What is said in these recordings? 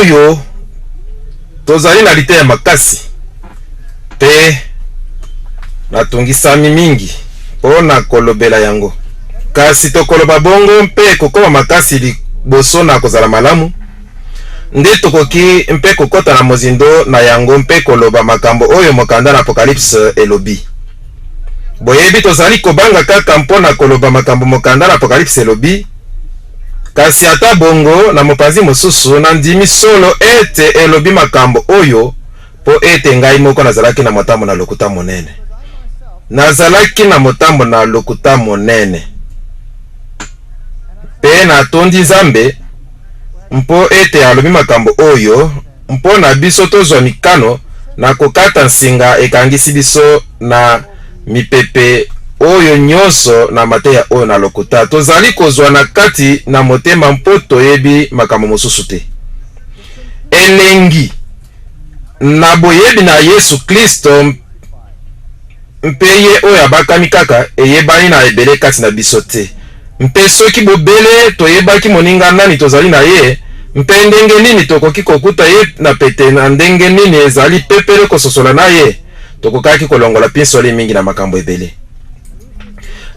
oyo tozali na liteya makasi mpe natungisami mingi mpo na kolobela yango. Kasi tokoloba bongo mpe ekokoma makasi liboso na kozala malamu, nde tokoki mpe kokota na mozindo na yango mpe koloba makambo oyo mokanda na Apocalypse elobi. Boyebi, tozali kobanga kaka mpo na koloba makambo mokanda na Apocalypse elobi, kasi ata bongo, na mopanzi mosusu, nandimi solo ete elobi makambo oyo, mpo ete ngai moko nazalaki na motambo na lokuta monene. Nazalaki na motambo na lokuta monene. Mpe natondi Nzambe mpo ete alobi makambo oyo, mpo na biso tozwa mikano na kokata nsinga ekangisi biso na mipepe oyo nyonso na mateya oyo na lokuta tozali kozwa na kati na motema mpo toyebi makambo mosusu te. Elengi na boyebi na Yesu Klisto mpe ye oyo abakami kaka eyebani na ebele kati na biso te. Mpe soki bobele toyebaki moninga nani tozali na ye, mpe ndenge nini tokoki kokuta ye na pete na ndenge nini ezali pepele kososola na ye, tokokaki kolongola pinsoli mingi na makambo ebele.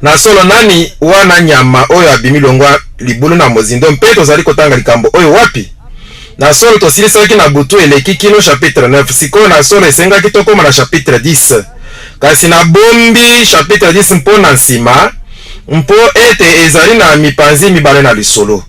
Na solo, nani wana nyama oyo abimi longwa libulu na mozindo? Mpe tozali kotanga likambo oyo wapi? Na solo, tosilisaki na butu eleki kino chapitre 9. Sikoyo, na solo, esengaki tokoma na chapitre 10. Kasi nabombi chapitre 10 mpo na nsima, mpo ete ezali na mipanzi mibale na lisolo.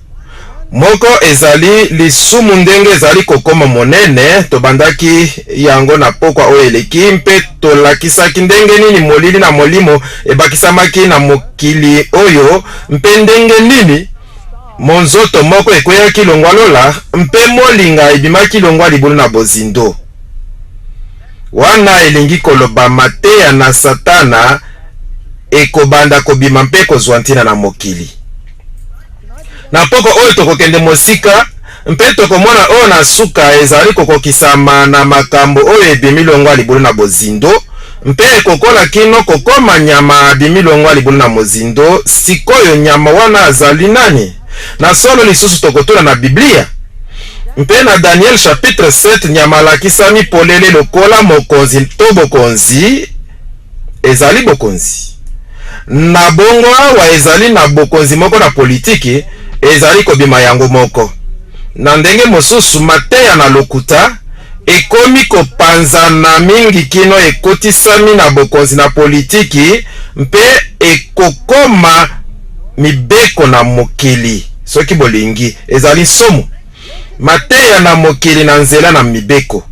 Moko ezali lisumu ndenge ezali kokoma monene, tobandaki yango na pokwa oyo eleki, mpe tolakisaki ndenge nini molili na molimo ebakisamaki na mokili oyo, mpe ndenge nini monzoto moko ekweyaki longwa lola, mpe molinga ebimaki longwa libulu na bozindo. Wana elingi koloba mateya na Satana ekobanda kobima mpe kozwa ntina na mokili. Na mpoko oyo tokokende mosika mpe tokomona oyo na suka ezali kokokisama na makambo oyo ebimi longwa libulu na bozindo mpe ekokola kino kokoma nyama abimi longwa libulu na mozindo. Sikoyo nyama wana azali nani? Na solo lisusu tokotuna na Biblia. Mpe na Daniel chapitre 7 nyama alakisami polele lokola mokonzi to bokonzi ezali bokonzi. Na bongo awa ezali na bokonzi moko na politiki ezali kobima yango moko. Na ndenge mosusu mateya na lokuta ekomi kopanzana mingi kino ekotisami na bokonzi na politiki mpe ekokoma mibeko na mokili. Soki bolingi, ezali nsomo. Mateya na mokili na nzela na mibeko.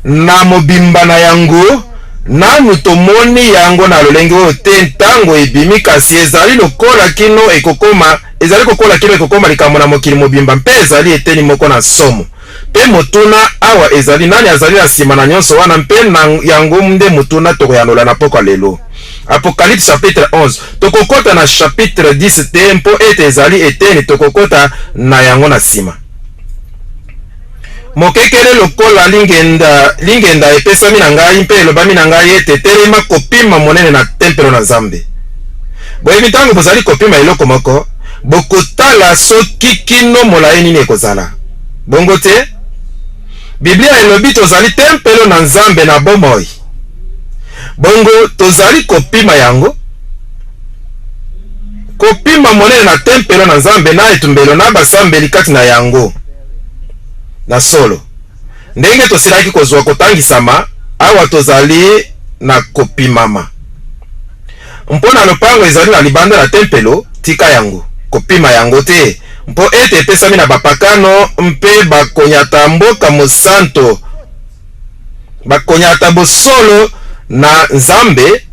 Na mobimba na yango, nanu tomoni yango na lolenge oyo te ntango ebimi, kasi ezali lokola kino ekokoma, ezali kokola kino ekokoma likambo na mokili mobimba, mpe ezali eteni moko na nsomo. Mpe motuna awa ezali, nani azali na nsima na nyonso wana? Mpe na yango nde motuna tokoyanola na pokwa lelo. Apocalypse chapitre 11. Tokokota na chapitre 10 te mpo ete ezali eteni tokokota na yango na nsima. Mokekele lokola lingenda, lingenda epesami na ngai mpe elobami na ngai ete telema kopima monene na tempelo na Nzambe. Boyebi, ntango bozali kopima eloko moko, bokotala soki kino molai nini ekozala. Bongo te? Biblia elobi tozali tempelo na Nzambe na bomoi. Bongo tozali kopima yango, kopima monene na tempelo na Nzambe na etumbelo na basambeli kati na yango. Na solo, ndenge tosilaki kozwa kotangisama, awa tozali na kopimama. Mpo na lopango ezali na libanda na tempelo, tika yango, kopima yango te, mpo ete epesami na bapakano mpe bakonyata mboka mosanto. Bakonyata bosolo na Nzambe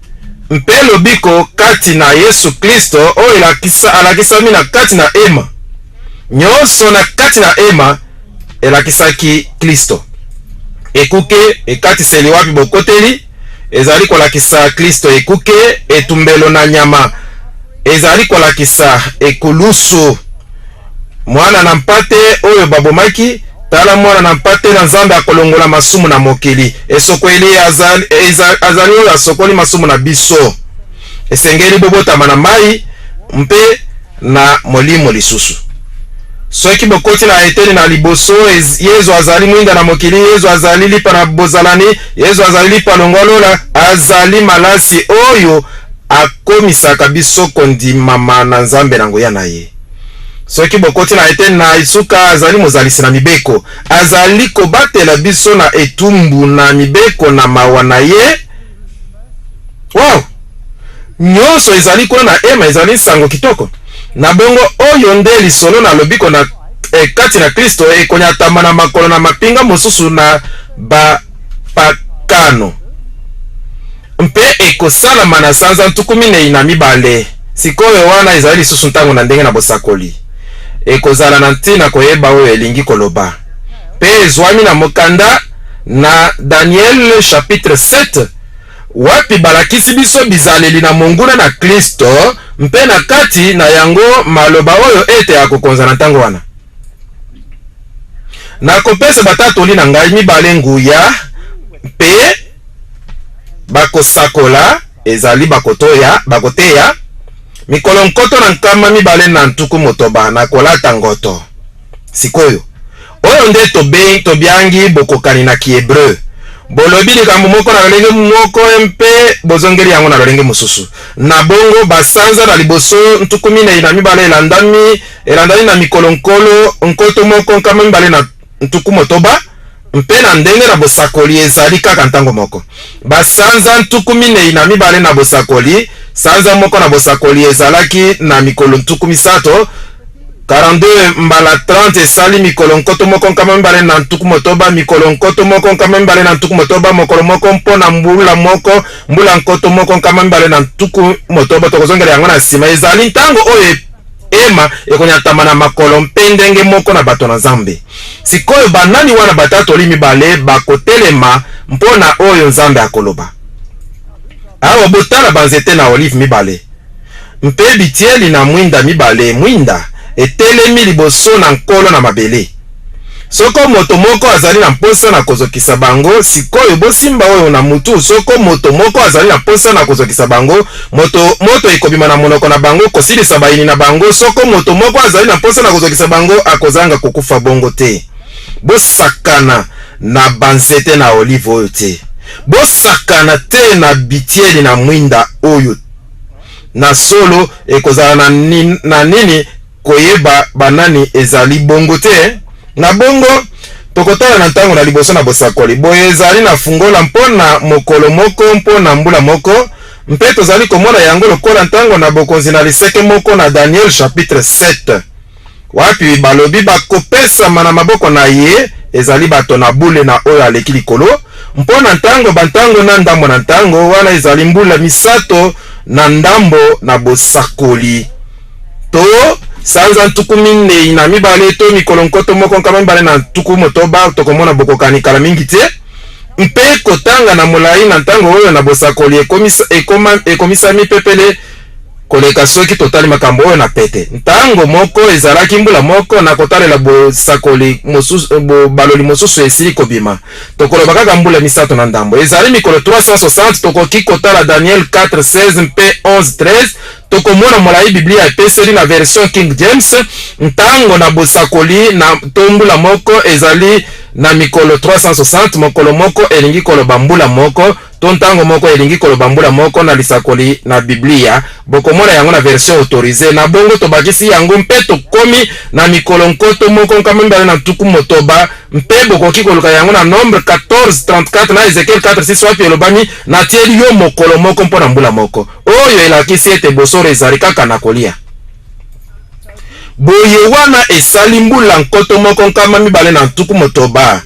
mpe lobiko kati na Yesu Klisto oyo alakisami na kati na hema. Nyonso na kati na hema elakisaki Klisto. Ekuke ekatiseli wapi bokoteli ezali kolakisa Klisto. Ekuke etumbelo na nyama ezali kolakisa ekulusu. Mwana na mpate oyo babomaki. Tala Mwana na Mpate na Nzambe akolongola masumu na mokili. Esokweli azali, azali oyo asokoli masumu na biso. Esengeli bobotama na mai mpe na Molimo lisusu. Soki bokoti na eteni na liboso, Yezu azali mwinda na mokili, Yezu azali lipa na bozalani, Yezu azali lipa longwa lola, azali malasi oyo akomisaka biso kondimama na Nzambe na nguya na ye. Soki bokoti na eteni na esuka, azali mozalisi na mibeko, azali kobatela biso na etumbu na mibeko na mawa na ye. Wow! Nyonso ezali kuna na hema, ezali nsango kitoko. Na bongo, oyo nde lisolo na lobiko na kati na Klisto ekonyatama na makolo na mapinga mosusu na bapakano, mpe ekosalama na sanza 42. Sikoyo wana ezali lisusu ntango na ndenge na bosakoli. Ekozala na ntina koyeba oyo elingi koloba. Mpe ezwami na mokanda na Daniel chapitre 7, wapi balakisi biso bizaleli na monguna na Klisto, mpe na kati na yango maloba oyo ete akokonza na ntango wana. Nakopesa batatoli na ngai mibale nguya, mpe bakosakola, ezali bakotoya, bakoteya, mikolo 1260 na kolata ngoto. Sikoyo, oyo nde tobe, tobiangi bokokani na Kihebreu. Bolobi likambo moko na lolenge moko mpe bozongeli yango na lolenge mosusu. Na bongo, basanza na liboso 42 elandami, elandani na mikolo nkolo 1260, mpe na ndenge na bosakoli ezali kaka ntango moko. Basanza 42 na bosakoli, sanza moko na bosakoli ezalaki na mikolo 30, 42 mbala 30 esali mikolo 1260, mikolo 1260, mokolo moko mpo na mbula moko, mbula 1260. Tokozongela yango na nsima. Ezali ntango oyo ema ekonyatama na makolo mpe ndenge moko na bato na Nzambe. Sikoyo banani wana batatoli mibale bakotelema mpo na oyo Nzambe akoloba? Awa botala banzete na olive mibale mpe bitieli na mwinda mibale, mwinda etelemi liboso na Nkolo na mabele. Soko moto moko azali na mposa na kozokisa bango, sikoyo bosimba oyo na mutu, soko moto moko azali na mposa na kozokisa bango, moto, moto ekobima na monoko na bango kosilisa bayini na bango. Soko moto moko azali na mposa na kozokisa bango, akozanga kokufa bongo te. Bosakana na banzete na olive oyo te. Bosakana te na bitieli na mwinda oyo. Na solo, ekozala na, na nini koyeba banani ezali bongo te? Na bongo, tokotala na ntango na liboso na bosakoli. Boye ezali na fungola mpo na mokolo moko, mpo na mbula moko, mpe tozali komona yango lokola ntango na bokonzi na liseke moko na Daniel chapitre 7, wapi balobi bakopesama na maboko na ye, ezali bato na bule na oyo aleki likolo, mpo na ntango bantango na ndambo na ntango. Wana ezali mbula misato na ndambo na bosakoli, to sanza 42, to mikolo 1260. Tokomona bokokani kala mingi te. Mpe kotanga na molai na ntango oyo na bosakoli ekomisami pepele koleka soki totali makambo oyo na pete. Ntango moko ezalaki mbula moko na kotalela bosakoli mosusu, baloli mosusu esili kobima. Tokoloba kaka mbula misato na ndambo ezali mikolo 360. Tokoki kotala Daniel 4:16 mpe 11:13. Tokomona molai Biblia epeseli na version King James. Ntango na bosakoli na to mbula moko ezali na mikolo 360. Mokolo moko elingi koloba mbula moko, to ntango moko elingi koloba mbula moko na lisakoli na Biblia. Bokomona yango na version autorisée. Na bongo tobakisi yango mpe tokomi na mikolo 1260. Mpe bokoki koluka yango na Nombre 14:34 na Ezekiel 4:6, wapi elobami: "Natieli yo mokolo moko mpo na mbula moko." Oyo elakisi ete bosolo ezali kaka na kolia. Boye wana esali mbula 1260.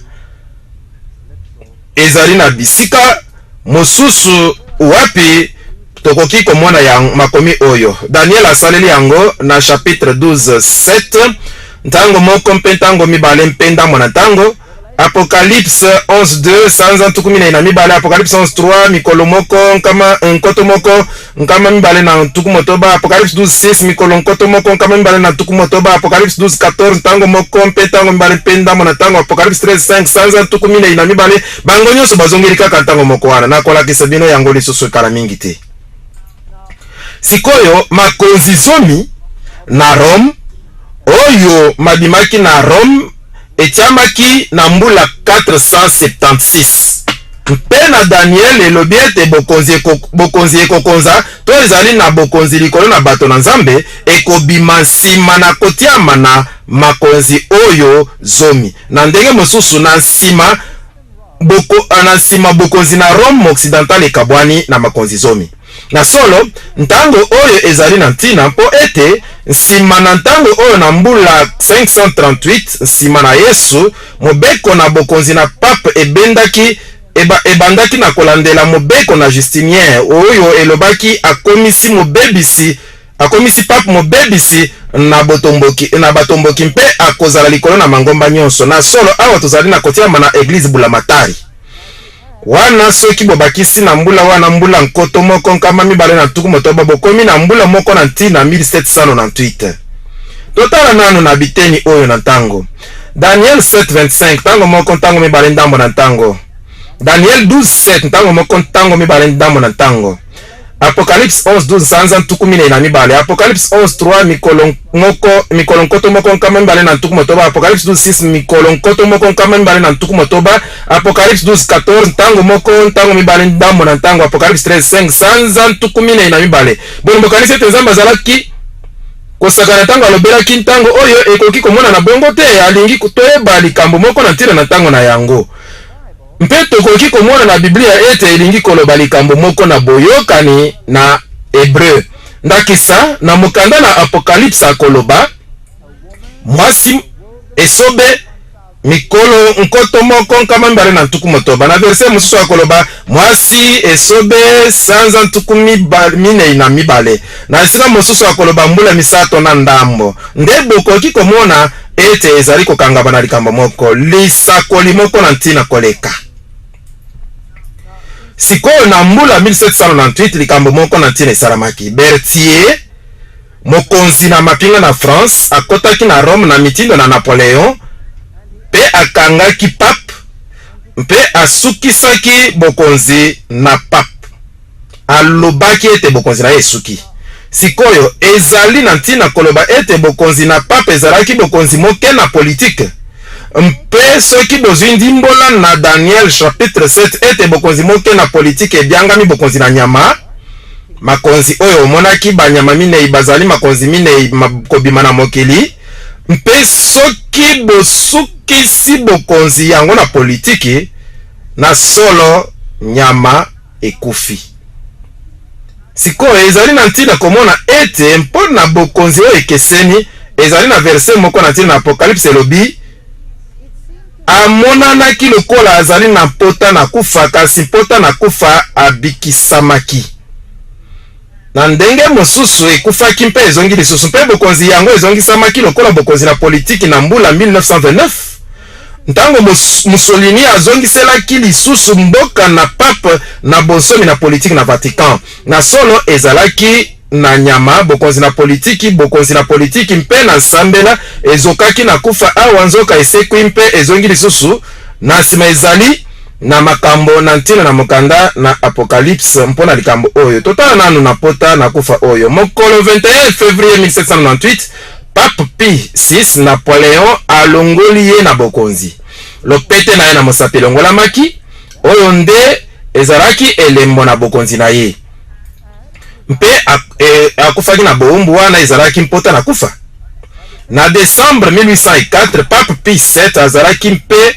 Ezali na bisika mosusu wapi tokoki komona ya makomi oyo Daniel asaleli yango na chapitre 12 7, ntango moko mpe ntango mibale mpe ndambo na ntango. Apocalypse 11 2, sanza 42. Apocalypse 11 3, mikolo moko nkama 1260. Apocalypse 12 6, mikolo 1260. Apocalypse 12 14, ntango moko mpe ntango mibale mpe ndambo na ntango. Apocalypse 13 5, sanza 42. Bango nyonso bazongeli kaka ntango moko wana. Nakolakisa bino yango lisusu kala mingi te. Sikoyo makonzi zomi na Rome. Oyo mabimaki na Rome etiamaki na mbula 476. Mpe na Daniel elobi ete bokonzi eko, bokonzi ekokonza to ezali na bokonzi likolo na bato na Nzambe ekobima nsima na kotiama na makonzi oyo zomi. Na ndenge mosusu, na nsima boko, na nsima bokonzi na Rome occidental ekabwani na makonzi zomi. Na solo, ntango oyo ezali na ntina mpo ete nsima na ntango oyo na mbula 538 nsima na Yesu, mobeko na bokonzi na pape ebendaki eba, ebandaki na kolandela mobeko na Justinien oyo elobaki akomisi mobebisi akomisi pape mobebisi na botomboki na batomboki mpe akozala likolo na mangomba nyonso. Na solo, awa tozali na kotiama na eglize bulamatari. Wana soki bobakisi na mbula wana mbula 1260, bokomi na mbula moko na ntina 1798. Totala nanu na biteni oyo na ntango. Daniel 7:25, ntango moko ntango mibale ndambo na ntango. Daniel 12:7, ntango moko ntango mibale ndambo na ntango. Apocalypse 11:12, sanza 42. Apocalypse 11:3, mikolo moko mikolo 1260. Apocalypse 12:6, mikolo 1260. Apocalypse 12:14, ntango moko ntango mibale ndambo na ntango. Apocalypse 13:5, sanza 42. Boni bokanisi ete Nzambe azalaki kosakana ntango alobelaki ntango oyo ekoki komonana bongo te? Alingi toyeba likambo moko na ntina na ntango na yango. Mpe tokoki komona na Biblia ete elingi koloba likambo moko na boyokani na Hebreu. Ndakisa, na mokanda na Apocalypse akoloba, Mwasi esobe mikolo 1260. Na verse mosusu akoloba, Mwasi esobe sanza 42. Na esika mosusu akoloba mbula misato na ndambo. Nde bokoki komona ete ezali kokangama na likambo moko, lisakoli moko na ntina koleka. Sikoyo, na mbula 1798, likambo moko na ntina esalamaki. Berthier, mokonzi na mapinga na France, akotaki na Rome na mitindo na Napoleon mpe akangaki pape mpe asukisaki bokonzi na pape. Alobaki ete bokonzi na ye esuki. Sikoyo, ezali na ntina koloba ete bokonzi na pape ezalaki bokonzi moke na politike? Mpe soki bozwi ndimbola na Daniel chapitre 7 ete bokonzi moke na politike ebyangami bokonzi na nyama, makonzi oyo omonaki banyama minei bazali makonzi minei kobima na mokili, mpe soki bosukisi bokonzi yango na politiki, na solo nyama ekufi. Sikoyo ezali na ntina komona ete mpo na bokonzi oyo ekeseni, ezali na verse moko na ntina na Apocalypse elobi, Amonanaki lokola azali na mpota na kufa, kasi mpota na kufa abikisamaki. Na ndenge mosusu, ekufaki mpe ezongi lisusu, mpe bokonzi yango ezongisamaki lokola bokonzi na politiki na mbula 1929. Ntango Mussolini azongiselaki lisusu mboka na pape na bonsomi na politiki na Vatican, na solo ezalaki na nyama, bokonzi na politiki, bokonzi na politiki mpe na nsambela ezokaki na kufa awa nzoka esekwi mpe ezongi lisusu. Na nsima ezali na makambo na ntina na mokanda na Apocalypse mpo na likambo oyo. Totala nanu na pota na kufa oyo. Mokolo 21 fevrier 1798, Pape Pie vi, Napoleon alongoli ye na bokonzi. Lopete na ye na mosapi elongolamaki, oyo nde ezalaki elembo na bokonzi na ye. Mpe akufaki na bowumbu wana ezalaki mpota na kufa. Na Decembre 1804, Pape Pie vii azalaki mpe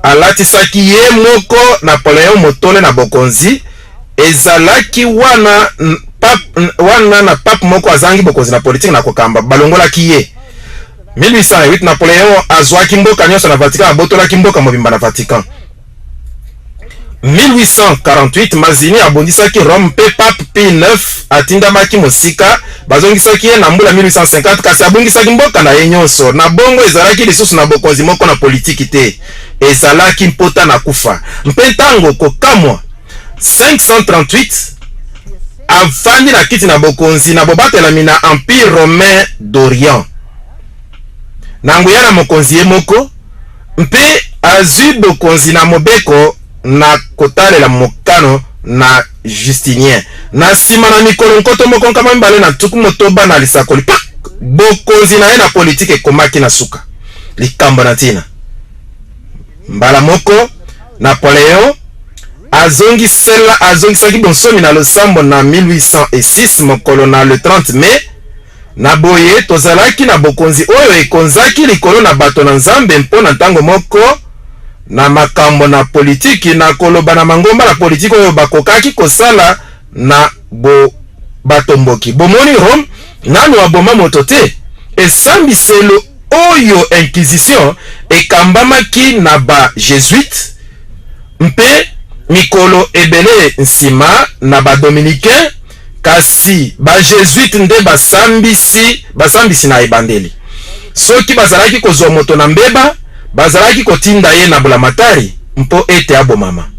alatisaki ye moko Napoleon motole na bokonzi. Ezalaki wana pape, wana na pape moko azangi bokonzi na politiki na kokamba, balongolaki ye. 1808, Napoleon azwaki mboka nyonso na Vatican, abotolaki mboka mobimba na Vatican. 1848, Mazzini abundisaki Rome mpe Pape Pie IX atindamaki mosika. Bazongisaki ye na mbula 1850, kasi abungisaki mboka na ye nyonso. Na bongo ezalaki lisusu na bokonzi moko na politiki te. Ezalaki mpota na kufa. Mpe ntango, kokamwa, 538, afandi na kiti na bokonzi na bobatelami na Empire romain d'Orient na nguya na mokonzi ye moko, mpe azwi bokonzi na mobeko na kotalela mokano na Justinien. Na nsima na mikolo 1260 na lisakoli, pak! Bokonzi na ye na politiki ekomaki na suka. Likambo na ntina. Mbala moko, Napoleon azongisela azongisaki bonsomi na losambo na 1806 mokolo na le 30 mai. Na boye tozalaki na bokonzi oyo ekonzaki likolo na bato na Nzambe mpo na ntango moko na makambo na politiki, na koloba na mangomba na politiki oyo bakokaki kosala na bo batomboki. Bomoni, Rome nanu aboma moto te. Esambiselo oyo, Inquisition, ekambamaki na ba Jesuites mpe mikolo ebele nsima na ba Dominicains, kasi ba Jesuites nde basambisi, basambisi na ebandeli. Soki bazalaki kozwa moto na mbeba, bazalaki kotinda ye na bulamatari mpo ete abomama.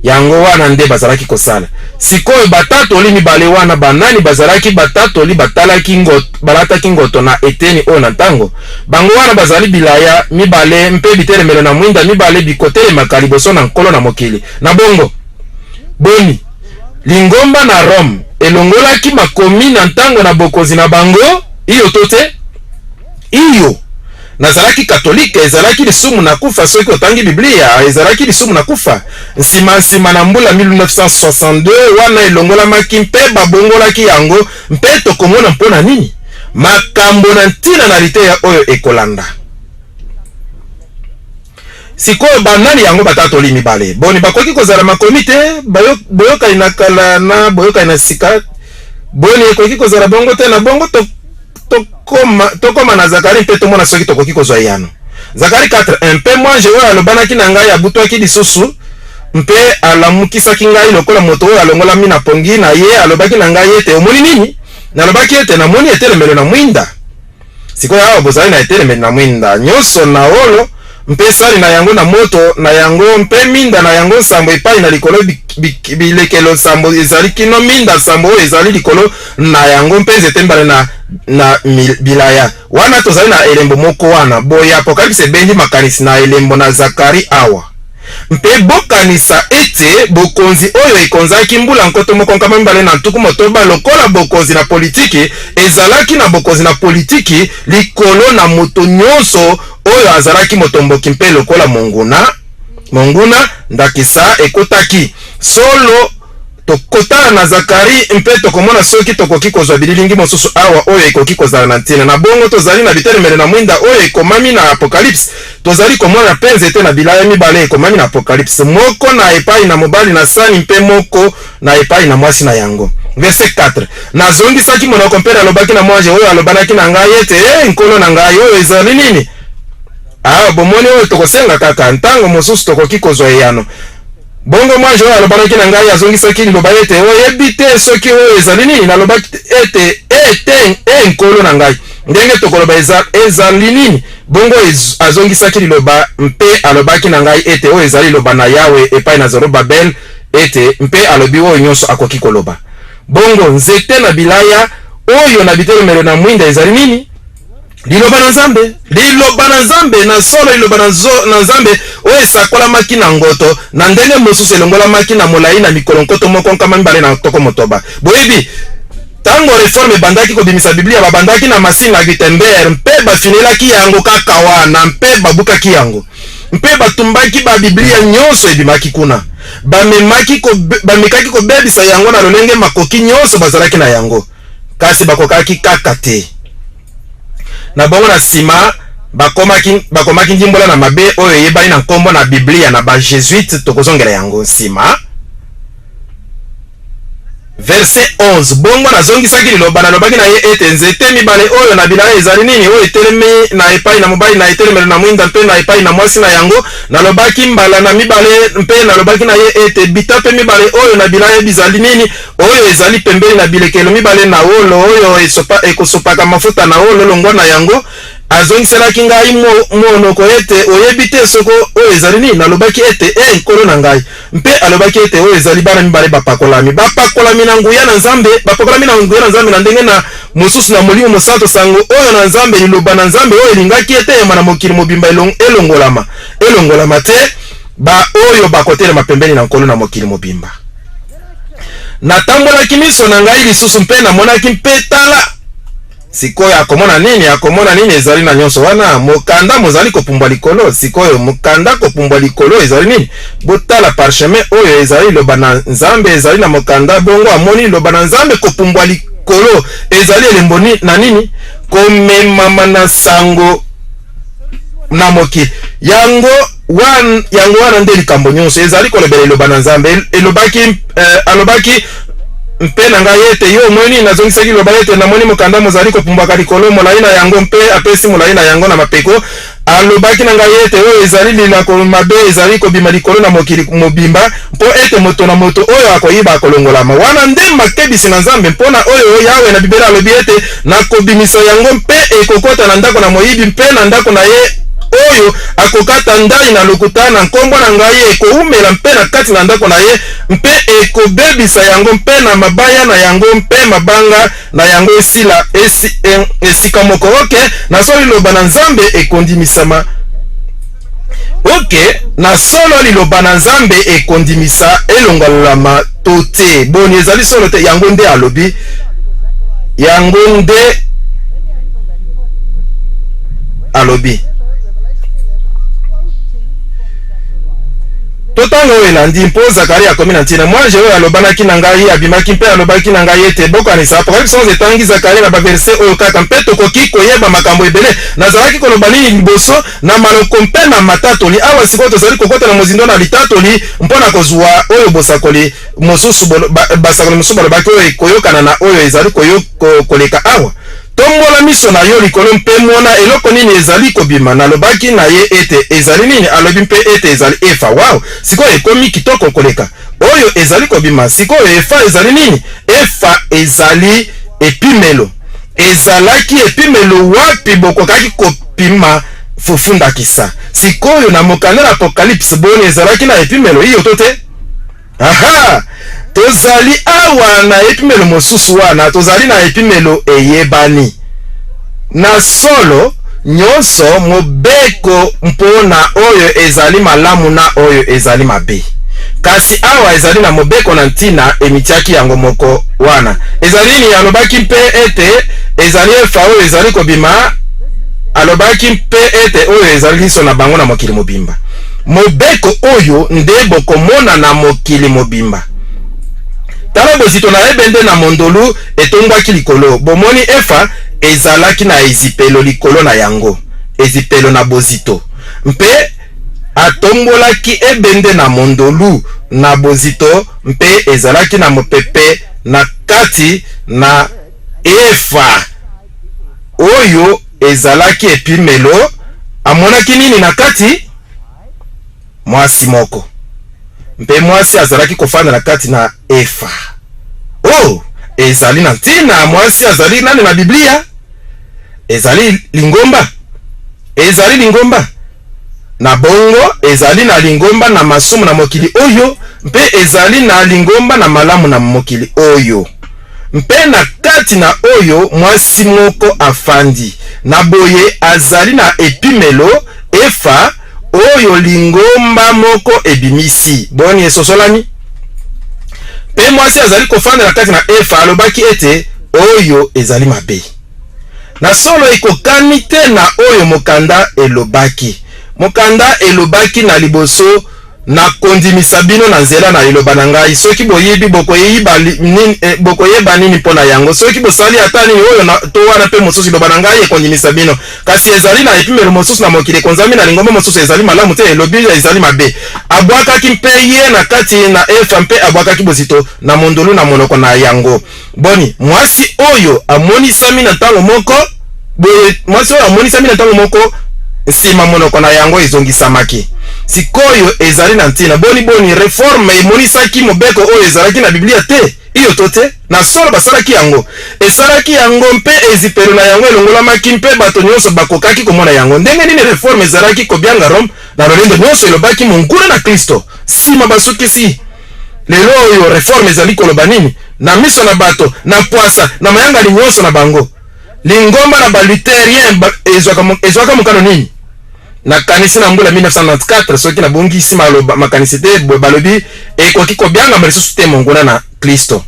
Yango wana nde bazalaki kosala. Sikoyo, batatoli mibale wana, banani bazalaki batatoli batalaki ngoto, balataki ngoto na eteni oyo na ntango? Bango wana bazali bilaya mibale mpe bitelemelo na mwinda mibale bikotelemaka liboso na Nkolo na mokili. Na bongo, boni, lingomba na Rome elongolaki makomi na ntango na bokonzi na bango? Iyo to te? Iyo. Nazalaki Katolike, ezalaki lisumu na kufa soki otangi Biblia, ezalaki lisumu na kufa. Nsima, nsima na mbula 1962, wana elongolamaki mpe babongolaki yango, mpe tokomona mpo na nini. Makambo na ntina na liteya oyo ekolanda. Sikoyo, banani yango batatoli mibale? Boni, bakoki kozala makomi te? Boyokani na kala na boyokani na sika, boni, ekoki kozala bongo te? Na bongo, to, tokoma, tokoma na Zakari mpe tomona soki tokoki kozwa eyano. Zakari 4, Mpe mwanje oyo alobanaki na ngai abutwaki lisusu, mpe alamukisaki ngai lokola moto oyo alongolami na pongi na ye, alobaki na ngai ete, Omoni nini? Nalobaki ete, Namoni etelemelo na mwinda. Sikoyo awa bozali na etelemeli na mwinda nyonso na wolo, mpe sani na yango na moto na yango, mpe minda na yango nsambo epai na likolo, bilekelo nsambo ezali kino minda nsambo oyo ezali likolo na yango, mpe nzete mibale na, na bilaya. Wana tozali na elembo moko wana. Boye Apokalipse ebendi makanisi na elembo na Zakari awa. Mpe bokanisa ete bokonzi oyo ekonzaki mbula 1260 lokola bokonzi na politiki ezalaki na bokonzi na politiki likolo na moto nyonso oyo azalaki motomboki mpe lokola monguna, monguna, ndakisa ekotaki solo. Tokotala na Zakari mpe tokomona soki tokoki kozwa bililingi mosusu awa oyo ekoki kozala na ntina. Na bongo, tozali na bitelemelo na mwinda oyo ekomami na Apokalipse. Tozali komona mpe nzete na bilaya mibale ekomami na Apokalipse, moko na epai na mobali na sani mpe moko na epai na mwasi na yango. Verse 4, Nazongisaki monoko mpe nalobaki na mwanje oyo alobanaki na ngai ete, Ee Nkolo na ngai, oyo ezali nini? Awa bomoni oyo tokosenga kaka, ntango mosusu tokoki kozwa eyano. Bongo mwanje oyo alobanaki na ngai azongisaki liloba ete, Oyebi te soki oyo ezali nini? Nalobaki ete, Ee te, ee Nkolo na ngai, ndenge tokoloba eza, ezali nini? Bongo azongisaki liloba mpe alobaki na ngai ete, Oyo ezali liloba na Yawe epai na Zorobabel, ete, mpe alobi oyo nyonso akoki koloba. Bongo nzete na bilaya oyo na bitelemelo na mwinda ezali nini? Liloba na Nzambe, Liloba na Nzambe, na solo Liloba na, nzo, na Nzambe oyo esakolamaki na ngoto, na ndenge mosusu elongolamaki na molai na mikolo 1260. Boyebi, ntango Reforme ebandaki kobimisa Biblia, babandaki na masini na Gutenberg mpe bafinelaki yango kaka wana mpe babukaki yango mpe batumbaki ba Biblia nyonso ebimaki kuna. Bamemaki kobe, bamekaki kobebisa yango na lolenge makoki nyonso bazalaki na yango, kasi bakokaki kaka te. Na bongo na nsima bakomaki, bakomaki ndimbola na mabe oyo eyebani na nkombo na Biblia na ba Jesuites. Tokozongela yango nsima. Verse 11, Bongo nazongisaki liloba, nalobaki na ye ete, Nzete mibale oyo na bilaya ezali nini, oyo etelemi na epai na mobali na etelemelo na mwinda mpe na epai na mwasi na yango? Nalobaki mbala na mibale mpe nalobaki na ye ete, Bitape mibale oyo na bilaya bizali nini, oyo ezali pembeni na bilekelo mibale na wolo, oyo esopa, ekosopaka mafuta na wolo longwa na yango? Azongiselaki ngai monoko ete, Oyebi te soko oyo ezali nini? Nalobaki ete, E Nkolo na ngai. Mpe alobaki ete, Oyo ezali bana mibale bapakolami, bapakolami na nguya na Nzambe, bapakolami na nguya na Nzambe na ndenge na mosusu na Molimo Mosanto, sango oyo na Nzambe, Liloba na Nzambe oyo elingaki eteyama na mokili mobimba elongolama, elongolama te, baoyo bakotelema pembeni na Nkolo na mokili mobimba. Natambolaki miso na ngai lisusu mpe namonaki, mpe tala! Sikoyo akomona nini? Akomona nini ezali na nyonso wana? Mokanda mozali kopumbwa likolo. Sikoyo mokanda kopumbwa likolo ezali nini? Botala parchemin oyo ezali liloba na Nzambe, ezali na mokanda. Bongo amoni liloba na Nzambe kopumbwa likolo. Ezali elembo ni, na nini? Komemama na sango na mokili. Yango wan, yango wana nde likambo nyonso ezali kolobela liloba na Nzambe. Elobaki, eh, alobaki mpe na ngai ete, Yo omoni nini? Nazongisaki liloba ete, Namoni mokanda mozali kopumbwaka likolo, molai na yango, mpe apesi molai na yango na mapeko. Alobaki na ngai ete, Oyo ezali lilako mabe ezali kobima likolo na mokili mobimba, mpo ete moto na moto oyo akoyiba akolongolama. Wana nde makebisi na Nzambe mpo na oyo Yawe na bibele alobi ete, Nakobimisa yango, mpe ekokota na ndako na moyibi mpe na ndako na ye oyo akokata ndai na lokuta na nkombo na ngai, ekoumela mpe na kati na ndako na ye, mpe ekobebisa yango mpe na mabaya na yango mpe mabanga na yango esila esi, e, esika moko. Oke, na solo liloba na Nzambe ekondimisama. Oke, na solo liloba na Nzambe ekondimisa elongolama to te. Boni, ezali solo te? Yango nde alobi, yango nde alobi. Totanga oyo elandi, mpo Zakaria akomi na ntina. Mwanje oyo alobanaki na ngai abimaki mpe alobaki na ngai ete, Bokanisa, Apocalypse 11 etangi Zakaria na baverse oyo kaka, mpe tokoki koyeba makambo ebele. Nazalaki koloba nini liboso na maloko mpe na matatoli? Awa sikoyo tozali kokota na mozindo na litatoli mpo na kozwa oyo bosakoli mosusu, basakoli mosusu balobaki oyo ekoyokana na oyo ezali koleka awa. Tombola miso na yo likolo mpe mona eloko nini ezali kobima. Nalobaki na ye ete, Ezali nini? Alobi mpe ete, Ezali efa. Wow! Sikoyo ekomi kitoko koleka. Oyo ezali kobima. Sikoyo, efa ezali nini? Efa ezali epimelo. Ezalaki epimelo wapi bokokaki kopima fufu ndakisa. Sikoyo, na mokanda na Apocalypse, boni ezalaki na epimelo? Iyo to te? Aha! Tozali awa na epimelo mosusu wana, tozali na epimelo eyebani. Na solo nyonso, mobeko mpo na oyo ezali malamu na oyo ezali mabe. Kasi awa ezali na mobeko na ntina emitiaki yango moko wana. Ezali nini? Alobaki mpe ete ezali efa oyo ezali kobima. Alobaki mpe ete oyo ezali liso na bango na mokili mobimba. Mobeko oyo nde bokomona na mokili mobimba. Tala bozito na ebende na mondolu etombwaki likolo. Bomoni, efa ezalaki na ezipelo likolo na yango, ezipelo na bozito. Mpe atombolaki ebende na mondolu na bozito, mpe ezalaki na mopepe na kati na efa. Oyo ezalaki epimelo. Amonaki nini na kati? Mwasi moko. Mpe mwasi azalaki kofanda na kati na efa. Oh, ezali na ntina. Mwasi azali nani na Biblia? Ezali lingomba. Ezali lingomba. Na bongo, ezali na lingomba na masumu na mokili oyo, mpe ezali na lingomba na malamu na mokili oyo. Mpe na kati na oyo mwasi moko afandi, na boye azali na epimelo, efa, oyo lingomba moko ebimisi. Boni, esosolami? Mpe mwasi azali kofanda na kati na efa, alobaki ete, Oyo ezali mabe. Na solo ekokani te na oyo mokanda elobaki. Mokanda elobaki na liboso, Nakondimisa bino na nzela na liloba na ngai. Soki boyibi, bokoyiba nini, eh, bokoyeba nini mpo na yango? Soki bosali ata nini oyo na, to wana mpe mosusu, liloba na ngai ekondimisa bino. Kasi ezali na epimelo mosusu na mokili ekonzami na lingomba mosusu, ezali malamu te, elobi ezali mabe. Abwakaki mpe ye na kati na efa mpe abwakaki bozito na mondolu na monoko na yango. Boni, mwasi oyo amonisami na ntango moko boye, mwasi oyo amonisami na ntango moko nsima monoko na yango ezongisamaki. Sikoyo ezali na ntina. Boni, boni, reforme emonisaki mobeko oyo ezalaki na Biblia te? Iyo to te? Na solo basalaki yango. Esalaki yango mpe ezipelo na yango elongolamaki mpe bato nyonso bakokaki komona yango. Ndenge nini reforme ezalaki kobianga Rome na lolendo nyonso elobaki monguna na Klisto. Nsima basukisi. Lelo oyo reforme ezali koloba nini na miso na bato, na pwasa, na mayangani nyonso na bango? Lingomba na ba Lutherien ba, ezwaka, ezwaka mokano nini? Nakanisi na mbula 1994, soki nabungisi maloba, makanisi te, boye balobi ekoki kobiangama lisusu te monguna na Klisto.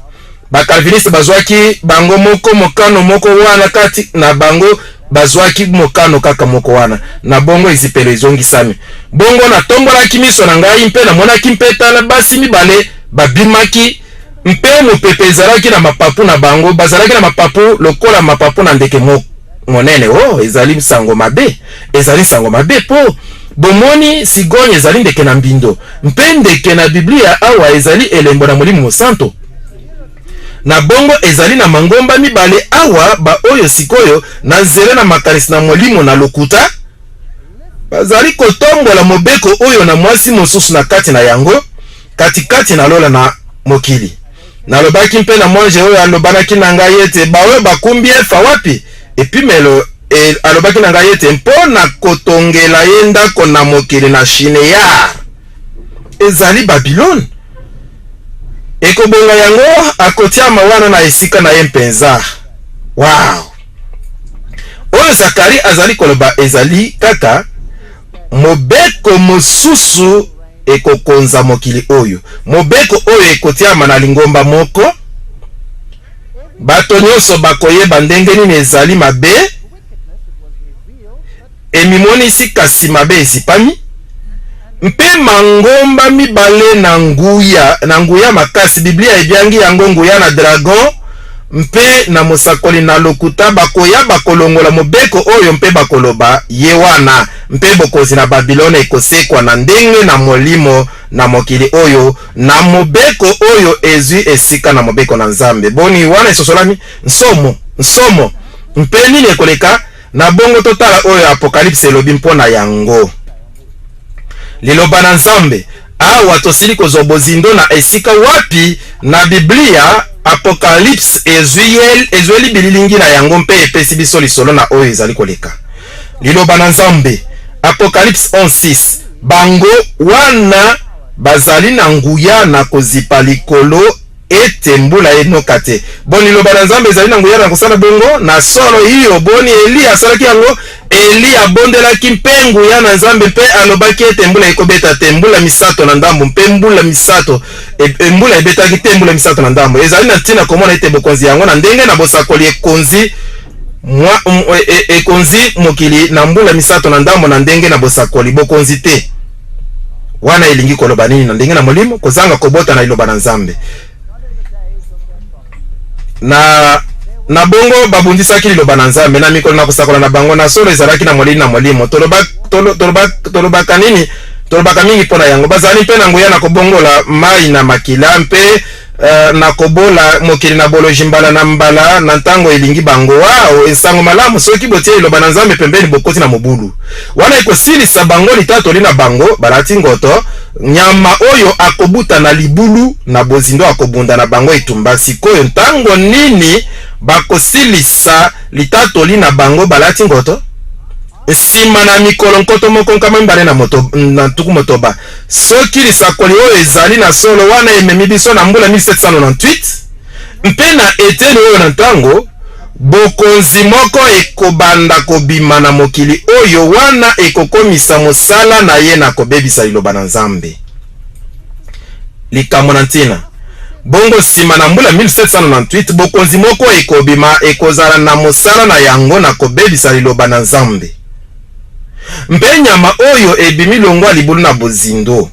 Ba-Calviniste bazwaki bango moko mokano moko wana kati na bango, bazwaki mokano kaka moko wana. Na bongo ezipelo ezongisami. Bongo natombolaki miso na ngai mpe namonaki, mpe tala, basi mibale babimaki, mpe mopepe ezalaki na mapapu na bango, bazalaki na mapapu lokola mapapu na ndeke monene. Oh, ezali nsango mabe, ezali nsango mabe, mpo bomoni cigogne ezali ndeke na mbindo, mpe ndeke na Biblia awa ezali elembo na Molimo Mosanto. Na bongo ezali na mangomba mibale awa, baoyo sikoyo na nzela na makanisi na molimo na lokuta bazali kotombola mobeko oyo na mwasi mosusu na kati na yango, katikati na lola na mokili. Nalobaki mpe na mwanje oyo alobanaki na ngai ete, Baoyo bakumbi efa wapi epimelo? E, alobaki na ngai ete, Mpo na kotongela ye ndako na mokili na Shinear, ezali Babilone. Ekobonga yango akotiama wana na esika na ye mpenza. Wow! Oyo Zakari azali koloba ezali kaka mobeko mosusu ekokonza mokili oyo. Mobeko oyo ekotiama na lingomba moko, bato nyonso bakoyeba ndenge nini ezali mabe, emimonisi kasi mabe ezipami, mpe mangomba mibale na nguya, na nguya makasi, Biblia ebiangi yango nguya na dragon mpe na mosakoli na lokuta, bakoya bakolongola mobeko oyo mpe bakoloba, Ye wana, mpe bokonzi na Babilone ekosekwa na ndenge na molimo na mokili oyo, na mobeko oyo ezwi esika na mobeko na Nzambe. Boni, wana esosolami? Nsomo! Nsomo! Mpe nini ekoleka? Na bongo totala oyo Apokalipse elobi mpo na yango. Liloba na Nzambe. Awa tosili kozwa bozindo na esika wapi na Biblia Apokalipse ezweli bililingi na yango mpe epesi biso lisolo na oyo ezali koleka. Liloba na Nzambe. Apokalipse 11:6. Bango wana bazali na nguya na kozipa likolo ete mbula enoka te. Boni, Liloba na Nzambe ezali na nguya na kosala bongo? Na solo, iyo. Boni, Eliya asalaki yango? Eliya abondelaki mpe nguya na Nzambe mpe alobaki ete mbula ekobeta te mbula misato na ndambo, mpe mbula misato e, e, mbula ebetaki te mbula misato na ndambo. Ezali na ntina komona ete bokonzi yango na ndenge na bosakoli ekonzi mwa, e, e, ekonzi mokili na mbula misato na ndambo na ndenge na bosakoli, bokonzi te. Wana elingi koloba nini na ndenge na molimo? Kozanga kobota na Liloba na Nzambe. Na na bongo babundisaki Liloba na Nzambe na mikolo na kosakola na bango. Na solo ezalaki na molili na molimo. Toloba, tolo, toloba, tolobaka nini? Tolobaka mingi mpo na yango. Bazali mpe na nguya na kobongola mai na makila mpe na kobola mokili na boloji mbala na mbala na ntango elingi bango. Wao, nsango malamu! Soki botie Liloba na Nzambe pembeni, bokoti na mobulu. Wana ekosilisa bango litatoli na bango, balati ngoto, nyama oyo akobuta na libulu na bozindo akobunda na bango etumba. Sikoyo, ntango nini bakosilisa litatoli na bango balati ngoto? Nsima na mikolo 1260. Soki lisakoli oyo ezali na solo, wana ememi biso na mbula 1798, mpe na eteni oyo na ntango, bokonzi moko ekobanda kobima na mokili oyo wana ekokomisa mosala na ye na kobebisa Liloba na Nzambe. Likambo na ntina. Bongo nsima na mbula 1798, bokonzi moko ekobima ekozala na mosala na yango na kobebisa Liloba na Nzambe. Mpe nyama oyo ebimi longwa libulu na bozindo.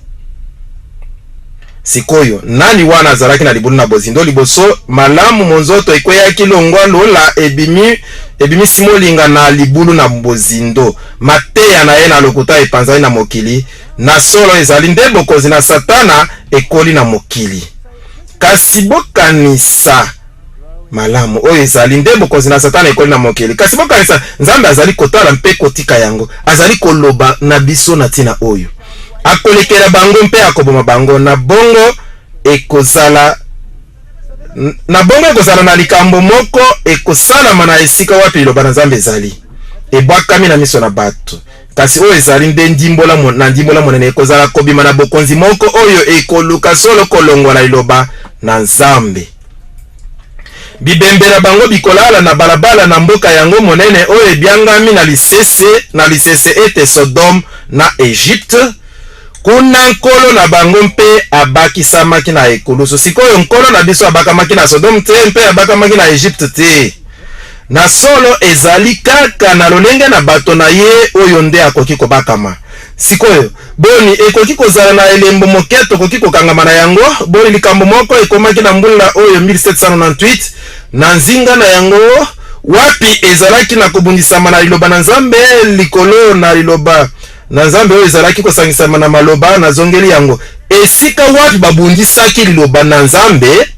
Sikoyo, nani wana azalaki na libulu na bozindo liboso? Malamu, monzoto ekweyaki longwa lola, ebimi, ebimisi molinga na libulu na bozindo. Mateya na ye na lokuta epanzani na mokili. Na solo, ezali nde bokonzi na Satana ekoli na mokili. Kasi bokanisa malamu, oyo ezali nde bokonzi na Satana ekoli na mokili. Kasi bokanisa, Nzambe azali kotala mpe kotika yango. Azali koloba na biso na ntina oyo. Akolekela bango mpe akoboma bango. Na bongo ekozala na bongo ekozala na likambo moko ekosalama na esika wapi Liloba na Nzambe ezali ebwakami na miso na bato. Kasi oyo ezali nde ndimbola na ndimbola monene, ekozala kobima na bokonzi moko oyo ekoluka solo kolongola Liloba na Nzambe. Bibembe na bango bikolala na balabala na mboka yango monene oyo ebyangami na lisese na lisese ete Sodome na Egypte. Kuna Nkolo na bango mpe abakisamaki na ekulusu. Sikoyo, Nkolo na biso abakamaki na Sodome te, mpe abakamaki na Egypte te. Na solo, ezali kaka na lolenge na bato na Ye oyo nde akoki kobakama. Sikoyo, boni, ekoki kozala na elembo moke tokoki kokangama na yango? Boni, likambo moko ekomaki na mbula oyo 1798, na nzinga na yango, wapi ezalaki na kobundisama na Liloba na Nzambe, likolo na Liloba na Nzambe oyo ezalaki kosangisama na maloba, nazongeli yango, esika wapi babundisaki Liloba na Nzambe,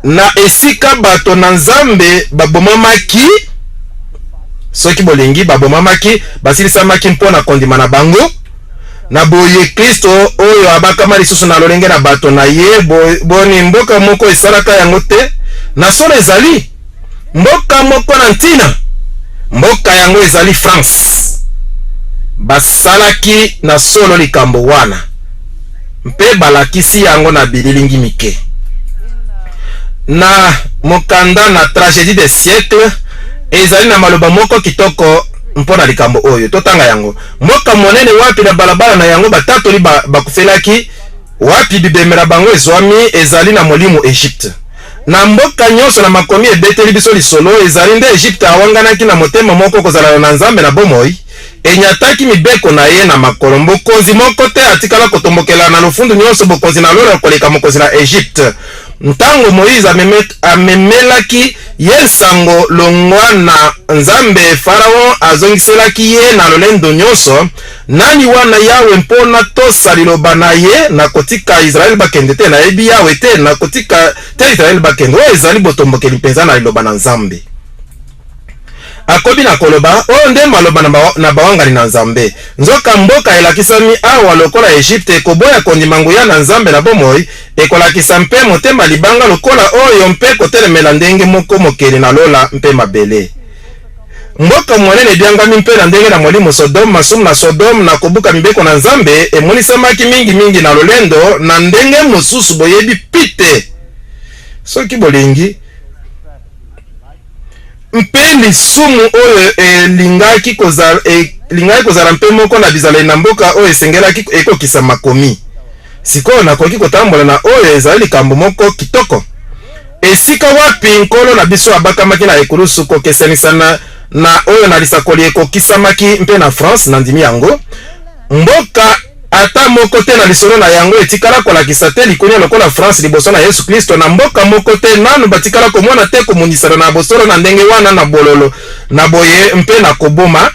na esika bato na Nzambe babomamaki, soki bolingi, babomamaki, basilisamaki mpo na kondima na bango. Na boye, Klisto oyo abakama lisusu na lolenge na bato na ye. Boni, mboka moko esalaka yango te? Na solo ezali mboka moko na ntina. Mboka yango ezali France. Basalaki na solo likambo wana mpe balakisi yango na bililingi mike na mokanda na Tragédie des siècles. Ezali na maloba moko kitoko mpo na likambo oyo. Totanga yango. Mboka monene wapi na balabala na yango batatoli bakufelaki, wapi bibembe na bango ezwami, ezali na molimo Egypte. Na mboka nyonso na makomi ebeteli biso lisolo, ezali nde Egypte awanganaki na motema moko kozalana na Nzambe na bomoi, enyataki mibeko na ye na makolo. Mokonzi moko te atikala kotombokela na lofundu nyonso bokonzi na lola koleka mokonzi na Egypte. Ntango Moize amemelaki ye nsango longwa na Nzambe, Faraon azongiselaki ye na lolendo nyonso, Nani wana Yawe mpo natosa liloba na ye na kotika Israele bakende te? Nayebi Yawe te, nakotika te Israele bakende. Oyo ezali botombokeli mpenza na liloba na Nzambe. Akobi na koloba, Oyo nde maloba na bawangani na Nzambe. Nzoka mboka elakisami awa lokola Egypte ekoboya kondima nguya na Nzambe na bomoi, ekolakisa mpe motema libanga lokola oyo mpe kotelemela ndenge moko Mokeli na lola mpe mabele. Mboka monene ebiangami mpe na ndenge na molimo Sodome. Masumu na Sodome na kobuka mibeko na Nzambe emonisamaki mingi mingi na lolendo na ndenge mosusu boyebi pite, soki bolingi, mpe lisumu oyo elingaki kozala, elingaki kozala mpe moko na bizaleli na mboka oyo esengelaki ekokisa makomi. Sikoyo nakoki kotambola na oyo ezali likambo moko kitoko. Esika wapi Nkolo na biso abakamaki na ekulusu, kokesenisa na, na oyo na lisakoli ekokisamaki mpe na France, nandimi yango. Mboka ata moko te na lisolo na yango etikala kolakisa te likunya lokola France liboso na Yesu Klisto. Na mboka moko te nanu batikala komona te komonisana na bosolo na ndenge wana na bololo na boye mpe na koboma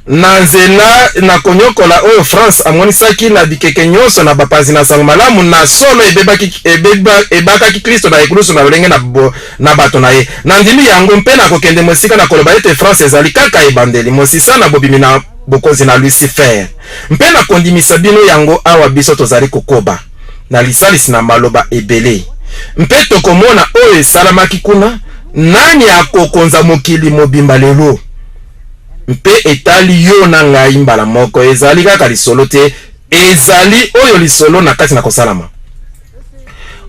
na nzela na konyokola oyo France amonisaki na bikeke nyonso na bapanzi na sango malamu. Na solo ebebaki, ebeba, ebakaki Klisto na ekulusu na lolenge na, bo, na bato na ye. Nandimi yango mpe nakokende mosika na koloba ete France ezali kaka ebandeli, mosisa na bobimi na bokonzi na Lucifer. Mpe nakondimisa bino yango awa biso tozali kokoba na lisalisi na maloba ebele. Mpe tokomona oyo esalamaki kuna, nani akokonza mokili mobimba lelo. Mpe etali yo na ngai mbala moko, ezali kaka lisolo te, ezali oyo lisolo na kati na kosalama.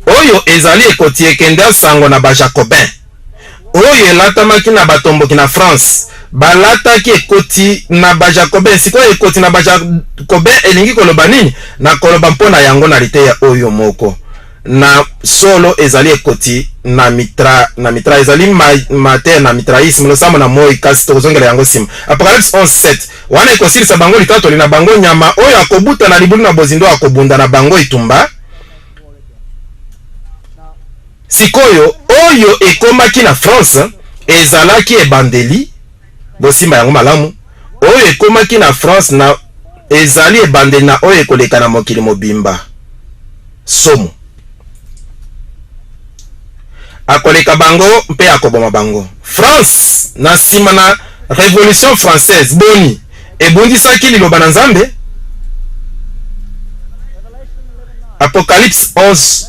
Oyo ezali ekoti ekenda sango na ba Jacobins, oyo elatamaki na batomboki na France. Balataki ekoti na ba Jacobins. Sikoyo, ekoti na ba Jacobins elingi koloba nini? Nakoloba mpo na yango na liteya oyo moko. Na solo, ezali ekoti na Mitra, na Mitra. Ezali ma, mateya na Mitraisme, losambo na moi, kasi tokozongela yango nsima. Apocalypse 11, 7. Wana ekosilisa bango litatoli na bango, nyama oyo akobuta na libulu na bozindo akobunda na bango etumba. Sikoyo, oyo ekomaki na France ezalaki ebandeli, bosimba yango malamu, oyo ekomaki na France na ezali ebandeli na oyo ekoleka na mokili mobimba. Somo. Akoleka bango mpe akoboma bango. France, na nsima na Revolution française, boni, ebundisaki Liloba na Nzambe? Apocalypse 11,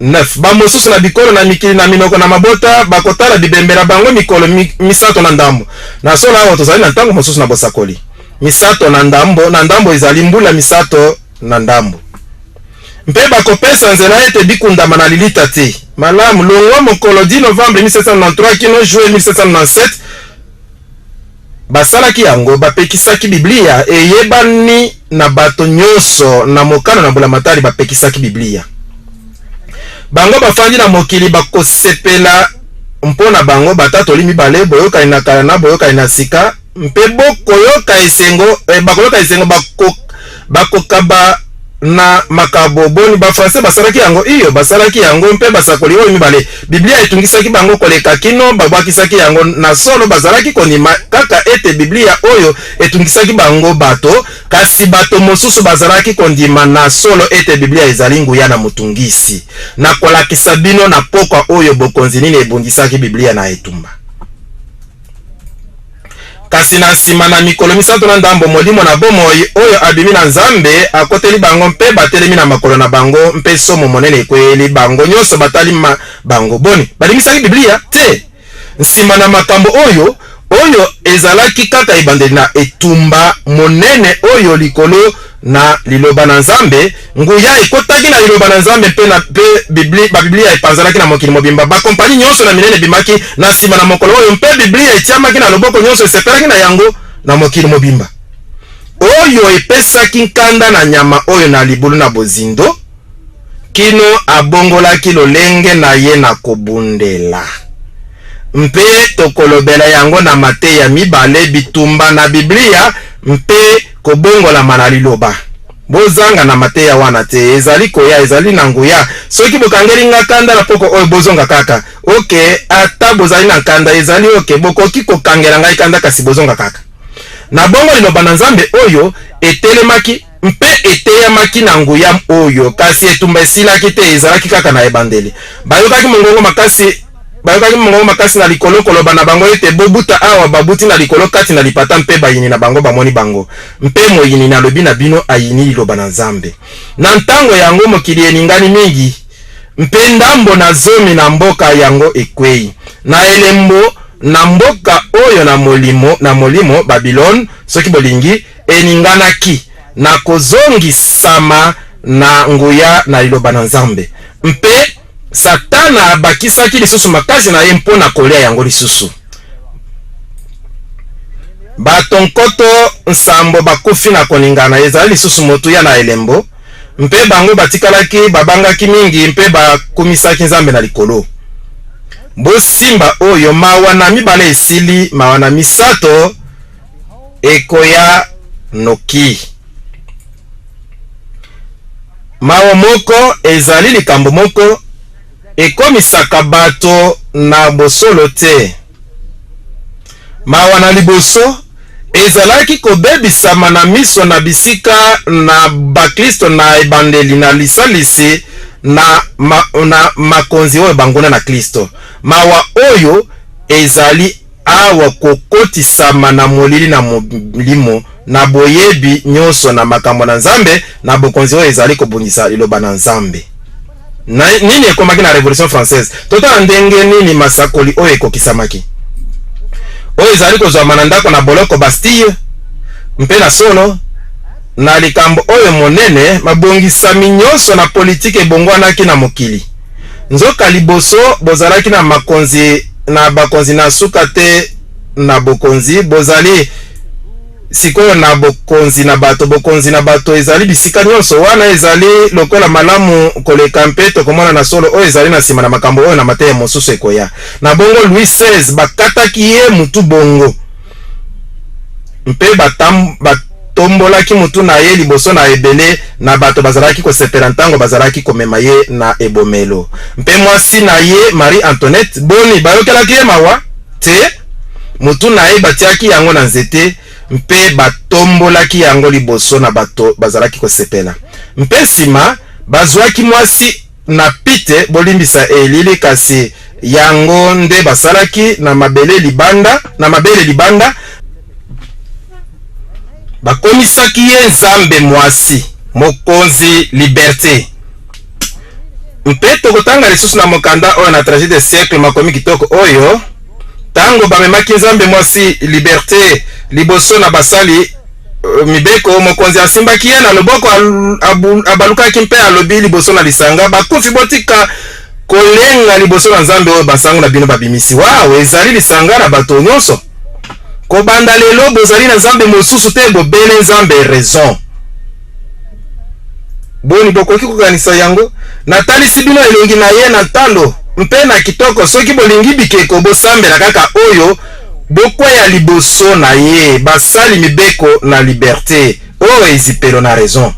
9. Bamosusu na bikolo, na mikili, na minoko, na mabota, bakotala bibembe na bango mikolo misato na ndambo. Na solo awa tozali na ntango mosusu na bosakoli. Misato na ndambo, na ndambo ezali mbula misato na ndambo. Mpe bakopesa nzela ete bikundama na lilita te. Malamu, longwa mokolo 10 novembre 1793 kino juillet 1797, Basalaki yango, bapekisaki Biblia, eyebani na bato nyonso, na mokano na mbulamatari bapekisaki Biblia. Bango bafandi na mokili bakosepela mpo na bango, Batatoli mibale, Boyokani na Kala na Boyokani na Sika, mpe bokoyoka esengo, eh, bakoyoka esengo, bako, bakokaba na makabo. Boni, ba-Français basalaki yango? Iyo, basalaki yango. Mpe basakoli oyo mibale, Biblia etungisaki bango koleka kino babwakisaki yango. Na solo, bazalaki kondima kaka ete Biblia oyo etungisaki bango bato, kasi bato mosusu bazalaki kondima na solo ete Biblia ezali nguya na motungisi. Nakolakisa bino na pokwa oyo bokonzi nini ebundisaki Biblia na etumba. Kasi na nsima na mikolo misato na ndambo, Molimo na bomoi, oyo abimi na Nzambe, akoteli bango, mpe batelemi na makolo na bango, mpe somo monene ekweyeli bango nyonso batali ma bango. Boni, balingisaki Biblia? Te. Nsima na makambo oyo, oyo ezalaki kaka ebandeli na etumba monene oyo likolo na Liloba na Nzambe. Nguya ekotaki na Liloba na Nzambe, mpe na mpe Biblia, ba-Biblia epanzanaki na mokili mobimba. Bakompanyi nyonso na minene ebimaki na nsima na mokolo oyo, mpe Biblia etiamaki na loboko nyonso esepelaki na yango na mokili mobimba. Oyo epesaki nkanda na nyama oyo na libulu na bozindo, kino abongolaki lolenge na ye na kobundela. Mpe tokolobela yango na mateya mibale, bitumba na Biblia mpe kobongolama na Liloba. Bozanga na mateya wana te. Ezali koya, ezali na nguya. Soki bokangeli nga kanda na poko oyo, bozonga kaka. Ok, ata bozali na nkanda, ezali ok. Bokoki kokangela ngai kanda, kasi bozonga kaka. Na bongo Liloba na Nzambe oyo etelemaki mpe eteyamaki na nguya oyo, kasi etumba esilaki te, ezalaki kaka na ebandeli. Bayokaki mongongo makasi Bayokaki mongongo makasi na likolo koloba na bango ete, Bobuta awa! Babuti na likolo kati na lipata, mpe bayini na bango bamoni bango. Mpe moyini, nalobi na bino, ayini Liloba na Nzambe. Na ntango yango mokili eningani mingi, mpe ndambo na zomi na mboka yango ekwei. Na elembo na mboka oyo na molimo, na molimo, Babilone, soki bolingi, eninganaki na kozongisama na nguya na Liloba na Nzambe. Mpe Satana abakisaki lisusu makasi na ye mpo na kolia yango lisusu. Bato 7,000 bakufi na koningana ezali lisusu motuya na elembo, mpe bango batikalaki babangaki mingi mpe bakumisaki Nzambe na likolo. Bosimba oyo, mawa na mibale esili, mawa na misato ekoya noki. Mawa moko ezali likambo moko ekomisaka bato na bosolo te. Mawa na liboso ezalaki kobebisama na miso na bisika na baklisto na ebandeli na lisalisi na, ma, na makonzi oyo banguna na Klisto. Mawa oyo ezali Awa kokotisama na molili na molimo, na boyebi nyonso na makambo na Nzambe, na bokonzi oyo ezali kobundisa Liloba na Nzambe. Na, nini ekomaki na Revolution Française? Totala ndenge nini masakoli oyo ekokisamaki. Oyo ezali kozwama na ndako na boloko Bastille, mpe na solo, na likambo oyo monene, mabongisami nyonso na politiki ebongwanaki na mokili. Nzoka liboso bozalaki na makonzi na bakonzi na suka te na bokonzi, bozali sikoyo na bokonzi na bato. Bokonzi na bato ezali bisika nyonso. Wana ezali lokola malamu koleka, mpe tokomona na solo oyo ezali na nsima na makambo oyo na mateya mosusu ekoya. Na bongo Louis XVI bakataki ye mutu bongo mpe batombolaki mutu na ye liboso na ebele na bato bazalaki kosepela ntango bazalaki komema ye na ebomelo. Mpe mwasi na ye Marie Antoinette, boni, bayokelaki ye mawa? Te. Mutu na ye batiaki yango na nzete mpe batombolaki yango liboso na bato bazalaki kosepela. Mpe nsima bazwaki mwasi na pite, bolimbisa elili, kasi yango nde basalaki na mabele libanda, na mabele libanda, bakomisaki ye nzambe mwasi, mokonzi liberte. Mpe tokotanga lisusu na mokanda oyo na Tragedie des siècles, makomi kitoko oyo, ntango bamemaki nzambe mwasi liberte liboso na basali mibeko, mokonzi asimbaki ye na loboko, abalukaki mpe alobi liboso na lisanga, bakufi, botika kolenga liboso na Nzambe oyo basango na bino babimisi. Wow, ezali lisanga na bato nyonso. Kobanda lelo bozali na Nzambe mosusu te bobele Nzambe raison. Boni bokoki kokanisa yango? Natalisi bino elongi na ye na ntalo mpe na kitoko. Soki bolingi bikeko, bosambela kaka oyo bokweya liboso na ye. Basali mibeko na liberte, oyo ezipelo na raison.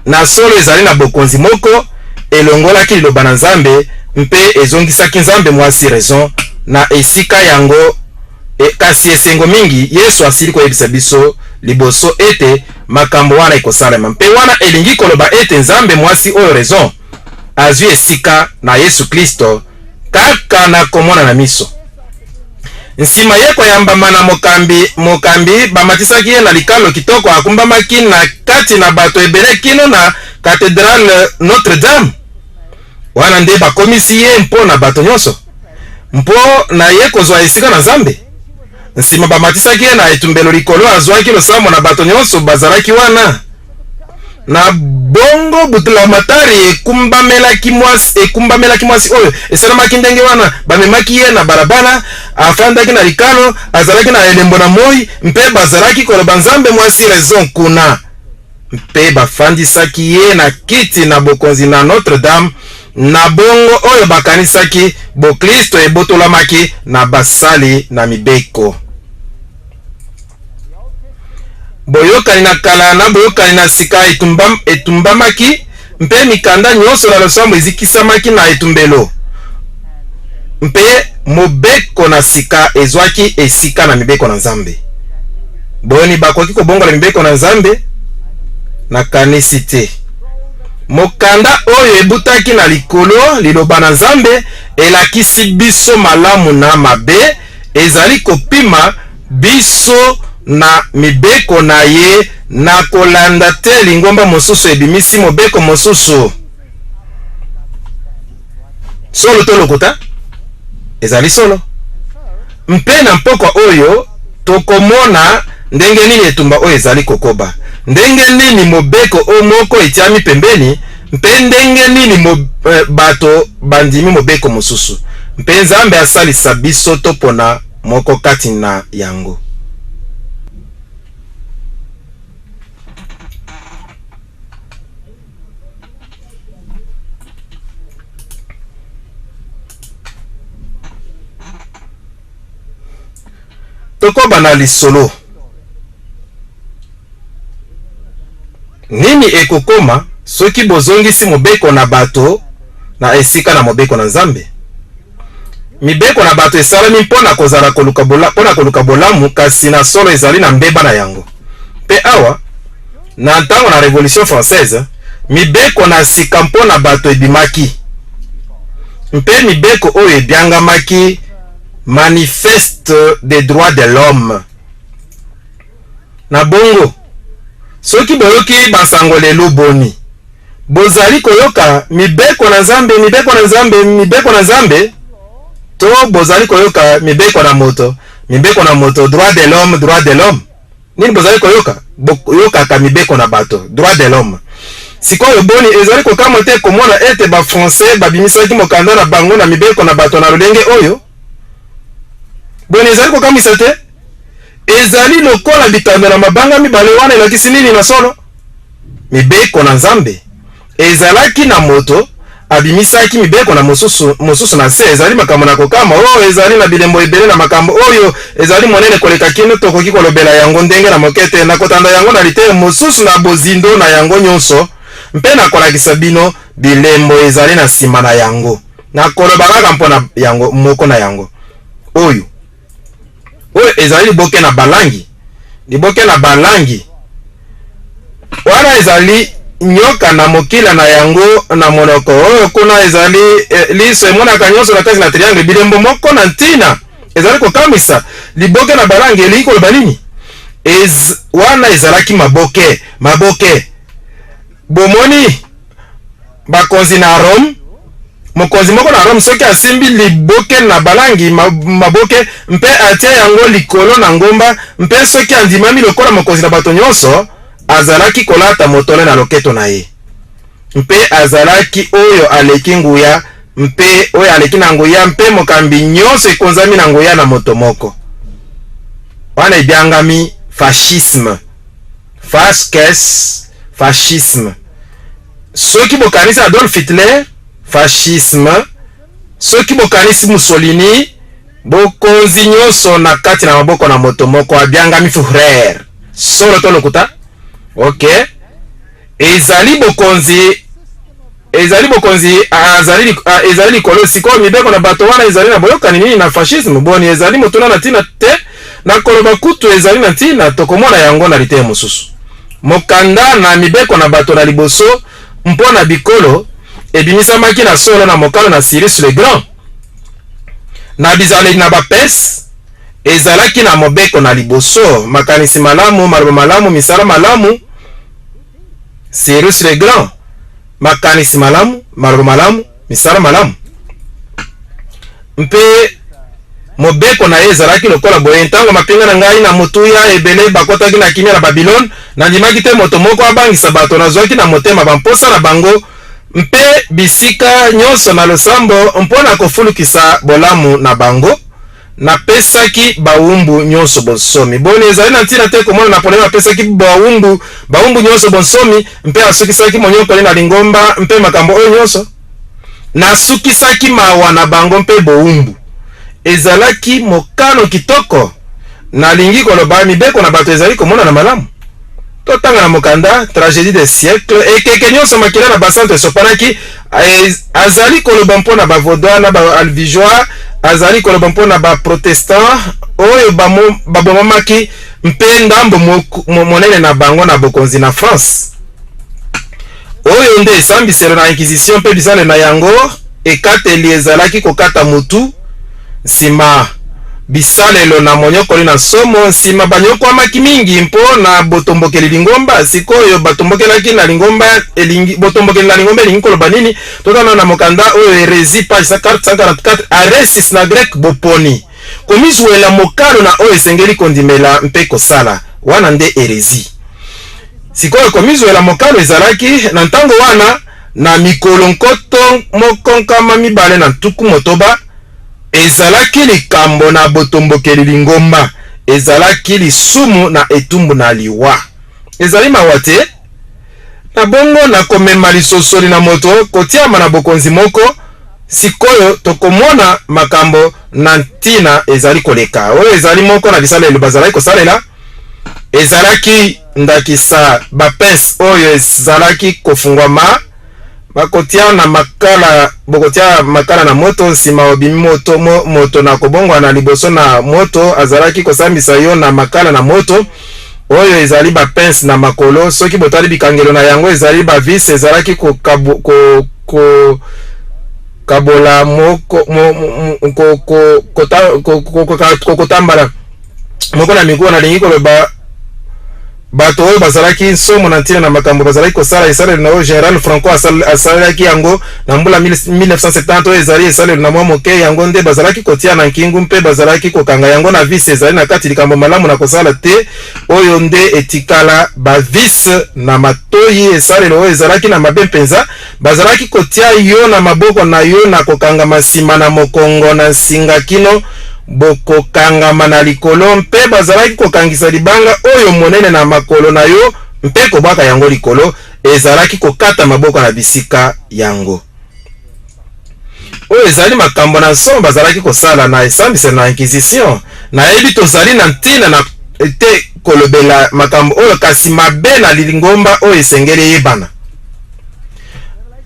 Na solo ezali na bokonzi moko elongolaki liloba na Nzambe mpe ezongisaki Nzambe mwasi raison na esika yango. E, kasi esengo mingi, Yesu asili koyebisa biso liboso ete makambo wana ekosalema. Mpe wana elingi koloba ete Nzambe mwasi oyo raison azwi esika na Yesu Klisto kaka na komona na miso. Nsima ye koyambama na mokambi, mokambi bamatisaki ye na likalo kitoko, akumbamaki na kati na bato ebele kino na Cathedrale Notre Dame. Wana nde bakomisi ye mpo na bato nyonso, mpo na ye kozwa esika na Nzambe. Nsima bamatisaki ye na etumbelo likolo, azwaki losambo na bato nyonso bazalaki wana. Na bongo butulamatari ekumbamelaki mwasi, ekumbamelaki mwasi oyo. Esalamaki ndenge wana, bamemaki ye na balabala, afandaki na likalo, azalaki na elembo na moi, mpe bazalaki koloba Nzambe mwasi raison kuna. Mpe bafandisaki ye na kiti na bokonzi na Notre Dame, na bongo oyo bakanisaki boklisto ebotolamaki na basali na mibeko. Boyokani na kala na boyokani na sika etumbam, etumbamaki mpe mikanda nyonso na losambo ezikisamaki na etumbelo, mpe mobeko na sika ezwaki esika na mibeko na Nzambe. Boni, bakoki kobongola mibeko na Nzambe? Nakanisi te. Mokanda oyo ebutaki na likolo, Liloba na Nzambe, elakisi biso malamu na mabe, ezali kopima biso na mibeko na ye na kolanda te lingomba mosusu ebimisi mobeko mosusu. Solo to lokuta? Ezali solo. Mpe na mpokwa oyo tokomona ndenge nini etumba oyo ezali kokoba, ndenge nini mobeko o moko etiami pembeni, mpe ndenge nini mo, eh, bato bandimi mobeko mosusu. Mpe Nzambe asalisa biso topona moko kati na yango. Tokoba na lisolo. Nini ekokoma soki bozongisi mobeko na bato na esika na mobeko na Nzambe? Mibeko na bato esalami mpo na kozala koluka bola, mpo na koluka bolamu, kasi na solo ezali na mbeba na yango. Mpe awa, na ntango na Revolution française, mibeko na sika mpo na bato ebimaki, mpe mibeko oyo ebiangamaki Manifeste des droits de l'homme. Na bongo, soki boyoki bansango lelo, boni bozali koyoka mibeko na Nzambe, mibeko na Nzambe, mibeko na Nzambe, to bozali koyoka mibeko na moto, mibeko na moto, droit de l'homme, droit de l'homme? Nini bozali koyoka? Boyokaka mibeko na bato, droit de l'homme. Sikoyo, boni ezali kokamwa te komona ete ba Français babimisaki mokanda na bango na mibeko na bato na lolenge oyo? Boni ezali kokamwisa te? Ezali lokola bitando na mabanga mibale wana elakisi nini na solo? Mibeko na Nzambe ezalaki na moto abimisaki mibeko na mosusu, mosusu na nse. Ezali makambo na kokamwa. Oh, ezali na bilembo ebele na makambo oyo ezali monene koleka kino tokoki kolobela yango ndenge na moke te. Nakotanda yango na liteyo mosusu na bozindo na yango nyonso mpe nakolakisa bino bilembo ezali na nsima na yango. Nakoloba kaka mpo na yango moko na yango oyo. Oyo ezali liboke na balangi, liboke na balangi wana ezali nyoka na mokila na yango na monoko. Oyo kuna ezali eh, liso emonaka nyonso na kati na triangle, bilembo moko na ntina ezali kokamwisa. Liboke na balangi elingi koloba nini? Ez, wana ezalaki maboke, maboke. Bomoni bakonzi na Rome, mokonzi moko na Rome soki asimbi liboke na balangi maboke mpe atia yango likolo na ngomba, mpe soki andimami lokola mokonzi na bato nyonso, azalaki kolata motole na loketo na ye, mpe azalaki oyo aleki nguya mpe oyo aleki na nguya mpe mokambi nyonso ekonzami na nguya na moto moko. Wana ebyangami fascisme. Fasces, fascisme. Soki bokanisi Adolf Hitler, fascisme. Soki bokanisi Mussolini, bokonzi nyonso na kati na maboko na moto moko abyangami Führer. Solo to lokuta? Ok. Ezali bokonzi ezali bokonzi azali ezali likolo. Sikoyo mibeko na bato wana ezali na boyokani nini na fascisme? Boni, ezali motuna na ntina te na koloba kutu ezali na ntina. Tokomona yango na liteya mosusu. Mokanda na mibeko na bato na liboso mpo na bikolo ebimisamaki na solo na mokano na Cyrus le Grand. Na bizaleli na Baperse, ezalaki na mobeko na liboso, makanisi malamu, maloba malamu, misala malamu. Cyrus le Grand, makanisi malamu, maloba malamu, misala malamu. Mpe mobeko na ye ezalaki lokola boye: ntango mapinga na ngai na motuya ebele bakotaki na kimia na Babilone, nandimaki te moto moko abangisa bato. Nazwaki na motema bamposa na bango mpe bisika nyonso na losambo mpo na kofulukisa bolamu na bango. Napesaki bawumbu nyonso bonsomi. Boni, ezali na ntina te komona Napoleon apesaki bawumbu nyonso bonsomi mpe asukisaki monyokoli na lingomba mpe makambo oyo nyonso? Nasukisaki mawa na bango mpe bowumbu. Ezalaki mokano kitoko. Nalingi koloba, mibeko na bato ezali komonana malamu. Totanga na mokanda Tragédie des siècles, ekeke nyonso makila na basantu esopanaki. Azali koloba mpo na Bavaudois na Baalbigeois, azali koloba mpo na Baprotestant oyo babomamaki mpe ndambo monene na bango na bokonzi na France. Oyo nde esambiselo na Inquisition mpe bisalelo na yango. Ekateli ezalaki kokata motu, nsima bisalelo na monyokoli na nsomo. Nsima banyokwamaki mingi mpo na botombokeli lingomba. Sikoyo batombokelaki na lingomba elingi, botombokeli na lingomba elingi koloba nini? Totala na mokanda oyo Hérésie, page 144. Aresis na grec, boponi, komizwela mokano na oyo esengeli kondimela mpe kosala. Wana nde hérésie. Sikoyo komizwela mokano ezalaki na ntango wana na mikolo 1260. Ezalaki likambo na botombokeli lingomba, ezalaki lisumu na etumbu na liwa. Ezali mawa te? Na bongo na komema lisosoli na moto kotiama na bokonzi moko. Sikoyo tokomona makambo na ntina ezali koleka. Oyo ezali moko na bisalelo bazalaki kosalela. Ezalaki ndakisa bapince oyo ezalaki kofungwama. Bakotia na makala, bokotia makala na moto, nsima obimi moto, moto na kobongwana liboso na moto azalaki kosambisa yo na makala na moto. Oyo ezali bapince na makolo. Soki botali bikangelo na yango, ezali bavis ezalaki ko, ko, kabola moko mo, mo, ko, ko, kota, ko, ko, ko, ko, kotambala moko na mikuwa. Nalingi koloba bato oyo bazalaki nsomo na ntina na makambo bazalaki kosala. Esalelo na oyo Général Franco asalelaki yango na mbula 1970. Oyo ezali esalelo na mwa moke. Yango nde bazalaki kotia na nkingu mpe bazalaki kokanga yango na vis ezali na kati. Likambo malamu na kosala te. Oyo nde etikala bavis na matoi. Esalelo oyo ezalaki na mabe mpenza. Bazalaki kotia yo na maboko na yo na kokangama nsima na mokongo na nsinga kino bokokangama na likolo, mpe bazalaki kokangisa libanga oyo monene na makolo na yo mpe kobwaka yango likolo. Ezalaki kokata maboko na bisika yango. Oyo ezali makambo na nsomo bazalaki kosala na esambiselo na Inquisition. Nayebi tozali na ntina na te kolobela makambo oyo, kasi mabe na lingomba oyo esengeli eyebana.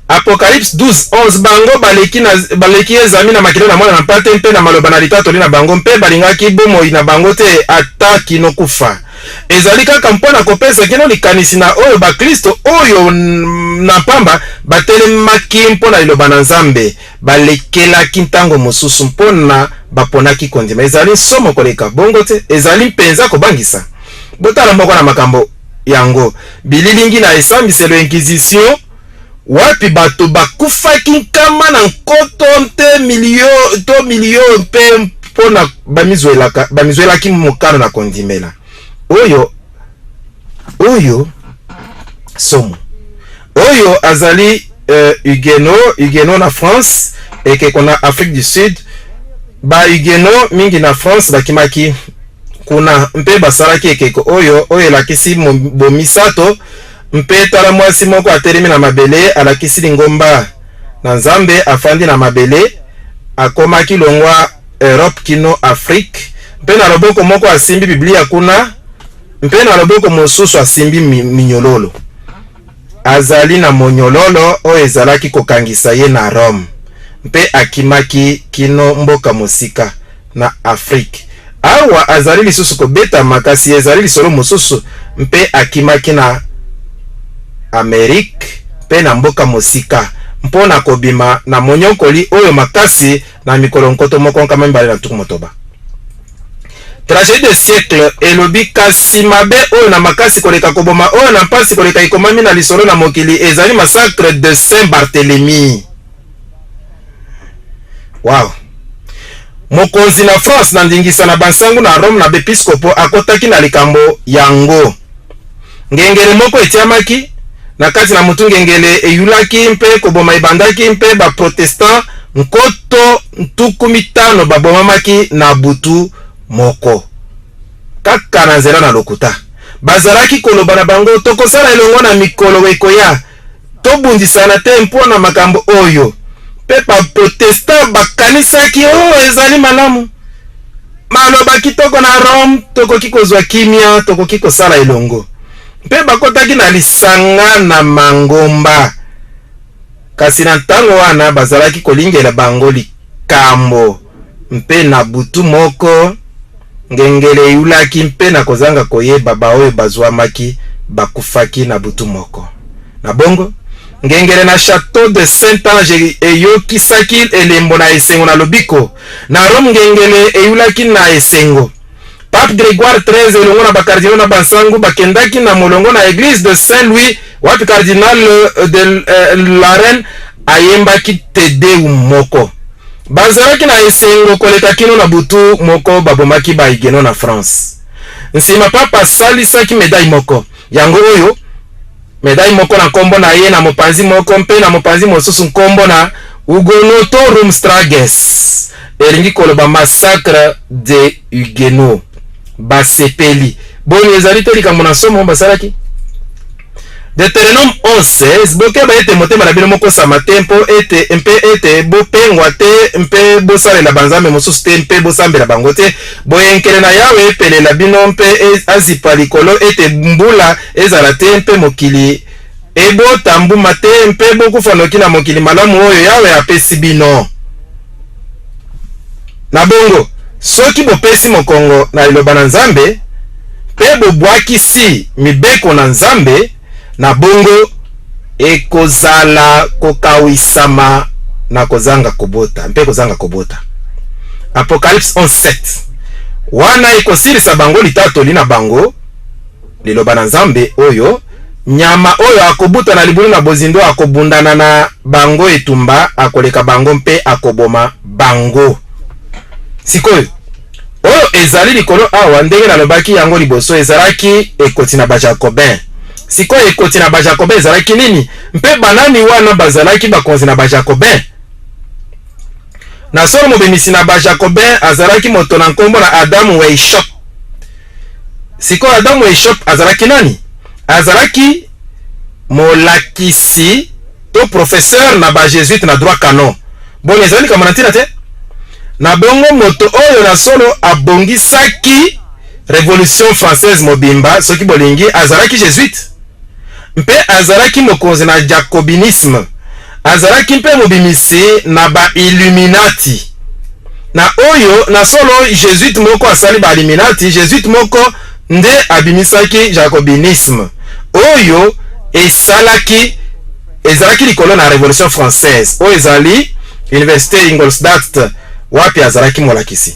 Apocalypse 12 11: bango baleki na baleki ezami na makila na mwana na mpate mpe na maloba na litatoli na bango, mpe balingaki bomoi na bango te ata kino kufa. Ezali kaka mpo na kopesa kino likanisi na oyo baklisto oyo na pamba batelemaki mpo na liloba na Nzambe balekelaki ntango mosusu mpo na baponaki kondima. Ezali nsomo koleka, bongo te? Ezali mpenza kobangisa. Botala moko na makambo yango, bililingi na esambiselo Inquisition, wapi bato bakufaki nkama na nkoto nte milio to milio mpe mpo na bamizwelaki mokano na kondimela. Oyo somo. Oyo azali Huguenot na France, ekeko na Afrique du Sud. Ba Huguenot mingi na France bakimaki. kuna mpe basalaki ekeko oyo, oyo elakisi bomisato. Mpe tala mwasi moko atelemi na mabele, alakisi lingomba na Nzambe afandi na mabele, akomaki longwa Europe kino Afrique, mpe na loboko moko asimbi Biblia kuna, mpe na loboko mosusu asimbi minyololo. Azali na monyololo oyo ezalaki kokangisa ye na Rome, mpe akimaki kino mboka mosika, na Afrique. Awa azali lisusu kobetama, kasi ezali lisolo mosusu, mpe akimaki na Amerique mpe na mboka mosika, mpo na kobima na monyokoli oyo makasi na mikolo 1260. Tragédie de siècle elobi, kasi mabe oyo na makasi koleka, koboma oyo na mpasi koleka ekomami na lisolo na mokili, ezali massacre de Saint Barthélemy. Wow! Mokonzi na France, na ndingisa na bansango na Rome na bepiskopo, akotaki na likambo yango. Ngengele moko etiamaki na kati na motu, ngengele eyulaki mpe koboma ebandaki, mpe baprotestant 50,000 babomamaki na butu moko, kaka na nzela na lokuta. Bazalaki koloba na bango: "Tokosala elongo na mikolo ekoya, tobundisana te mpo na makambo oyo." Mpe baprotestant bakanisaki oyo ezali malamu, maloba kitoko na Rome, tokoki kozwa kimia, tokoki kosala elongo, mpe bakotaki na lisanga na mangomba. Kasi na ntango wana bazalaki kolingela bango likambo, mpe na butu moko ngengele eyulaki, mpe na kozanga koyeba, baoyo bazwamaki bakufaki na butu moko. Na bongo ngengele na Château de Saint-Ange eyokisaki elembo na esengo na lobiko. Na Rome, ngengele eyulaki na esengo. Pape Grégoire XIII elongo na bakardinal na bansango bakendaki na molongo na église de Saint-Louis, wapi cardinal de Lorraine ayembaki Te Deum moko. Bazalaki na esengo koleka kino na butu moko babomaki bahuguenots na France. Nsima papa asalisaki médaille moko, yango oyo, médaille moko na nkombo na ye na mopanzi moko, mpe na mopanzi mosusu nkombo na Hugonotorum Strages, elingi koloba massacre de Huguenot. Basepeli. Boni, ezali te likambo na somo basalaki? Deutéronome 11: "Bokeba ete motema na bino mokosama te, mpo ete mpe ete bopengwa te mpe bosalela banzambe mosusu te mpe bosambela bango te. Boyenkele na Yawe epelela bino mpe azipa likolo ete mbula ezala te mpe mokili ebota mbuma te, mpe bokufa noki na mokili malamu oyo Yawe apesi bino. Na bongo soki bopesi mokongo na liloba na Nzambe mpe bobwakisi mibeko na Nzambe, na bongo ekozala kokawisama na kozanga kobota mpe kozanga kobota." Apocalypse 11:7. Wana ekosilisa bango litatoli na bango liloba na Nzambe oyo, nyama oyo akobuta na libulu na bozindo akobundana na bango etumba, akoleka bango mpe akoboma bango. Sikoyo oyo ezali likolo awa, ndenge nalobaki yango liboso, ezalaki ekoti na bajacobin. Sikoyo ekoti na bajacobin ezalaki nini, mpe banani wana bazalaki bakonzi na bajacobin? Na solo, mobimisi na bajacobin azalaki moto na nkombo na Adam Weishaupt. Sikoyo Adam Weishaupt azalaki nani? Azalaki molakisi to professeur na bajésuite na droit canon. Boni, ezali likambo na ntina te? Na bongo moto oyo na solo abongisaki Révolution française mobimba, soki bolingi, azalaki jésuite mpe azalaki mokonzi na jacobinisme. Azalaki mpe mobimisi na bailluminati. Na oyo na solo jésuite moko asali bailluminati, jésuite moko nde abimisaki jacobinisme oyo esalaki, ezalaki likolo na Révolution française, oyo ezali université Ingolstadt wapi azalaki molakisi.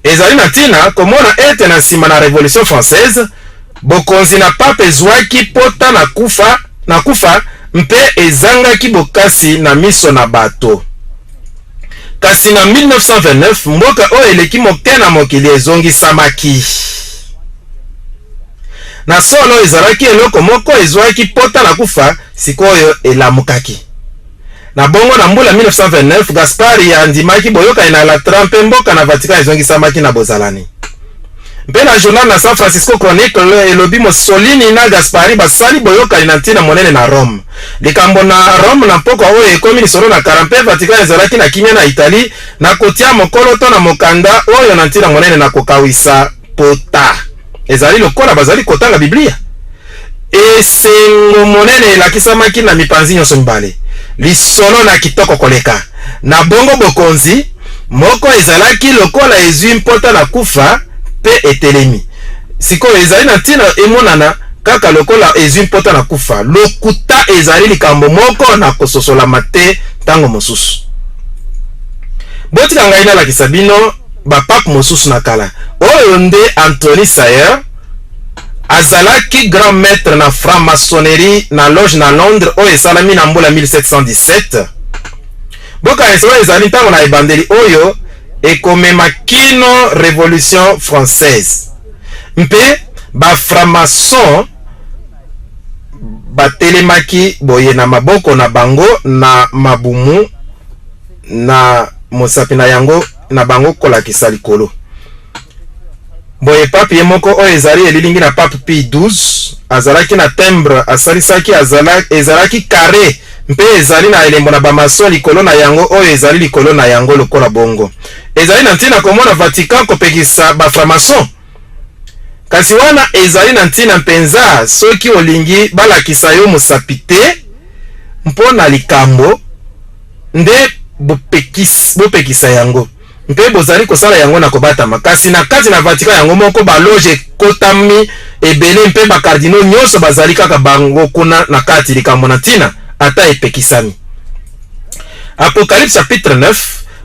Ezali na ntina komona ete na nsima na Révolution française, bokonzi na pape ezwaki pota na kufa mpe ezangaki bokasi na miso na bato. Kasi na 1929, mboka oyo eleki moke na mokili ezongisamaki. Na solo ezalaki eloko moko ezwaki pota na kufa, sikoyo elamukaki. Na bongo na mbula 1929, Gaspari andimaki boyokani na Latran mpe mboka na Vatican ezongisamaki na bozalani. Mpe na journal na San Francisco Chronicle elobi Mussolini na Gaspari basali boyokani na ntina monene na Rome. Likambo na Rome na mpokwa oyo ekomi lisolo na kala mpe Vatican ezalaki na kimia na Italie na kotia mokoloto na mokanda oyo na ntina monene na kokawisa pota. Ezali lokola bazali kotanga Biblia. Esengo monene elakisamaki na mipanzi nyonso mibale. Lisolo na kitoko koleka. Na bongo bokonzi moko ezalaki lokola ezwi mpota na kufa mpe etelemi. Sikoyo ezali na ntina emonana kaka lokola ezwi mpota na kufa. Lokuta ezali likambo moko na kososolama te ntango mosusu. Botika ngai nalakisa bino bapape mosusu na kala. Oyo nde Anthony Sayer, azalaki grand maître na franc-maçonnerie na loge na Londres oyo esalami na mbula 1717. Bokanisa oyo ezali ntango na ebandeli oyo ekomema kino Revolution française. Mpe ba franc-maçons batelemaki boye na maboko na bango na mabumu na mosapi na yango na bango kolakisa likolo. Boye pape ye moko, oyo ezali elilingi na Pape Pie 12, azalaki na timbre asalisaki azala, ezalaki carre mpe ezali na elembo na bamason likolo na yango oyo ezali likolo na yango lokola bongo. Ezali na ntina komona Vatican kopekisa ba franc-maçon? Kasi wana ezali na ntina mpenza soki olingi balakisa yo mosapi te mpo na likambo nde bopekisa yango. Mpe bozali kosala yango na kobatama. Kasi na kati na Vatican yango moko, ba loge ekotami ebele mpe ba cardinaux nyonso bazali kaka bango kuna na kati, likambo na ntina, ata epekisami. Apocalypse chapitre 9,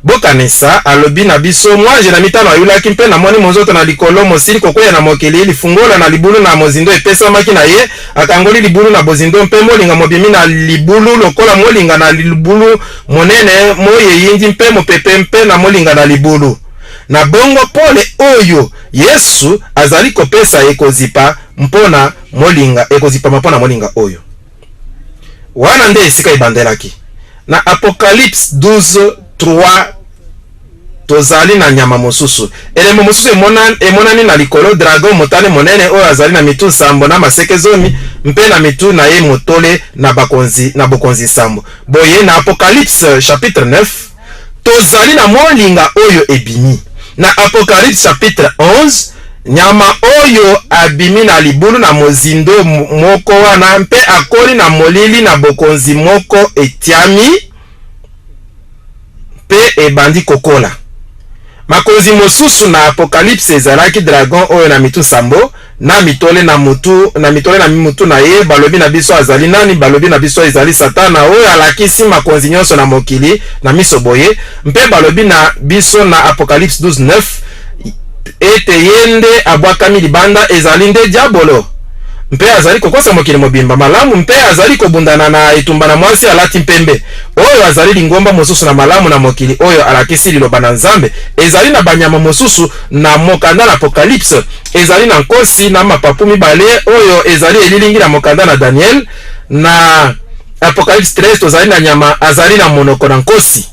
bokanisa, alobi na biso, Mwanje na mitano ayulaki, mpe namoni monzoto na likolo mosili kokweya na mokili, lifungola na libulu na mozindo epesamaki na ye, akangoli libulu na bozindo, mpe molinga mobimi na libulu lokola molinga na libulu monene, moi eyindi mpe mopepe mpe na molinga na libulu. Na bongo pole oyo Yesu azali kopesa ekozipa mpo na molinga, ekozipama mpo na molinga oyo. Wana nde esika ebandelaki. Na Apocalypse 12, 3, tozali na nyama mosusu. Elembo mosusu emonani na likolo, dragon motane monene oyo azali na mitu nsambo na maseke zomi mpe na mitu na ye motole na bakonzi na bokonzi nsambo. Boye na Apocalypse chapitre 9 tozali na molinga oyo ebimi. Na Apocalypse chapitre 11 nyama oyo abimi na libulu na mozindo moko wana mpe akoli na molili na bokonzi moko etiami mpe ebandi kokola. Makonzi mosusu na Apocalypse ezalaki dragon oyo na mitu nsambo, na mitole na mutu, na mitole na mutu na ye. Balobi na biso azali nani? Balobi na biso ezali Satana oyo alakisi makonzi nyonso na mokili na miso boye. Mpe balobi na biso na Apocalypse 12:9 ete ye nde abwakami libanda, ezali nde diabolo mpe azali kokosa mokili mobimba malamu mpe azali kobundana na etumba na mwasi alati mpembe oyo azali lingomba mosusu na malamu na mokili oyo alakisi liloba na Nzambe. Ezali na banyama mosusu na mokanda na Apocalypse. Ezali na nkosi na mapapu mibale oyo ezali elilingi na mokanda na Daniel. Na Apocalypse 13 tozali na nyama azali na monoko na nkosi.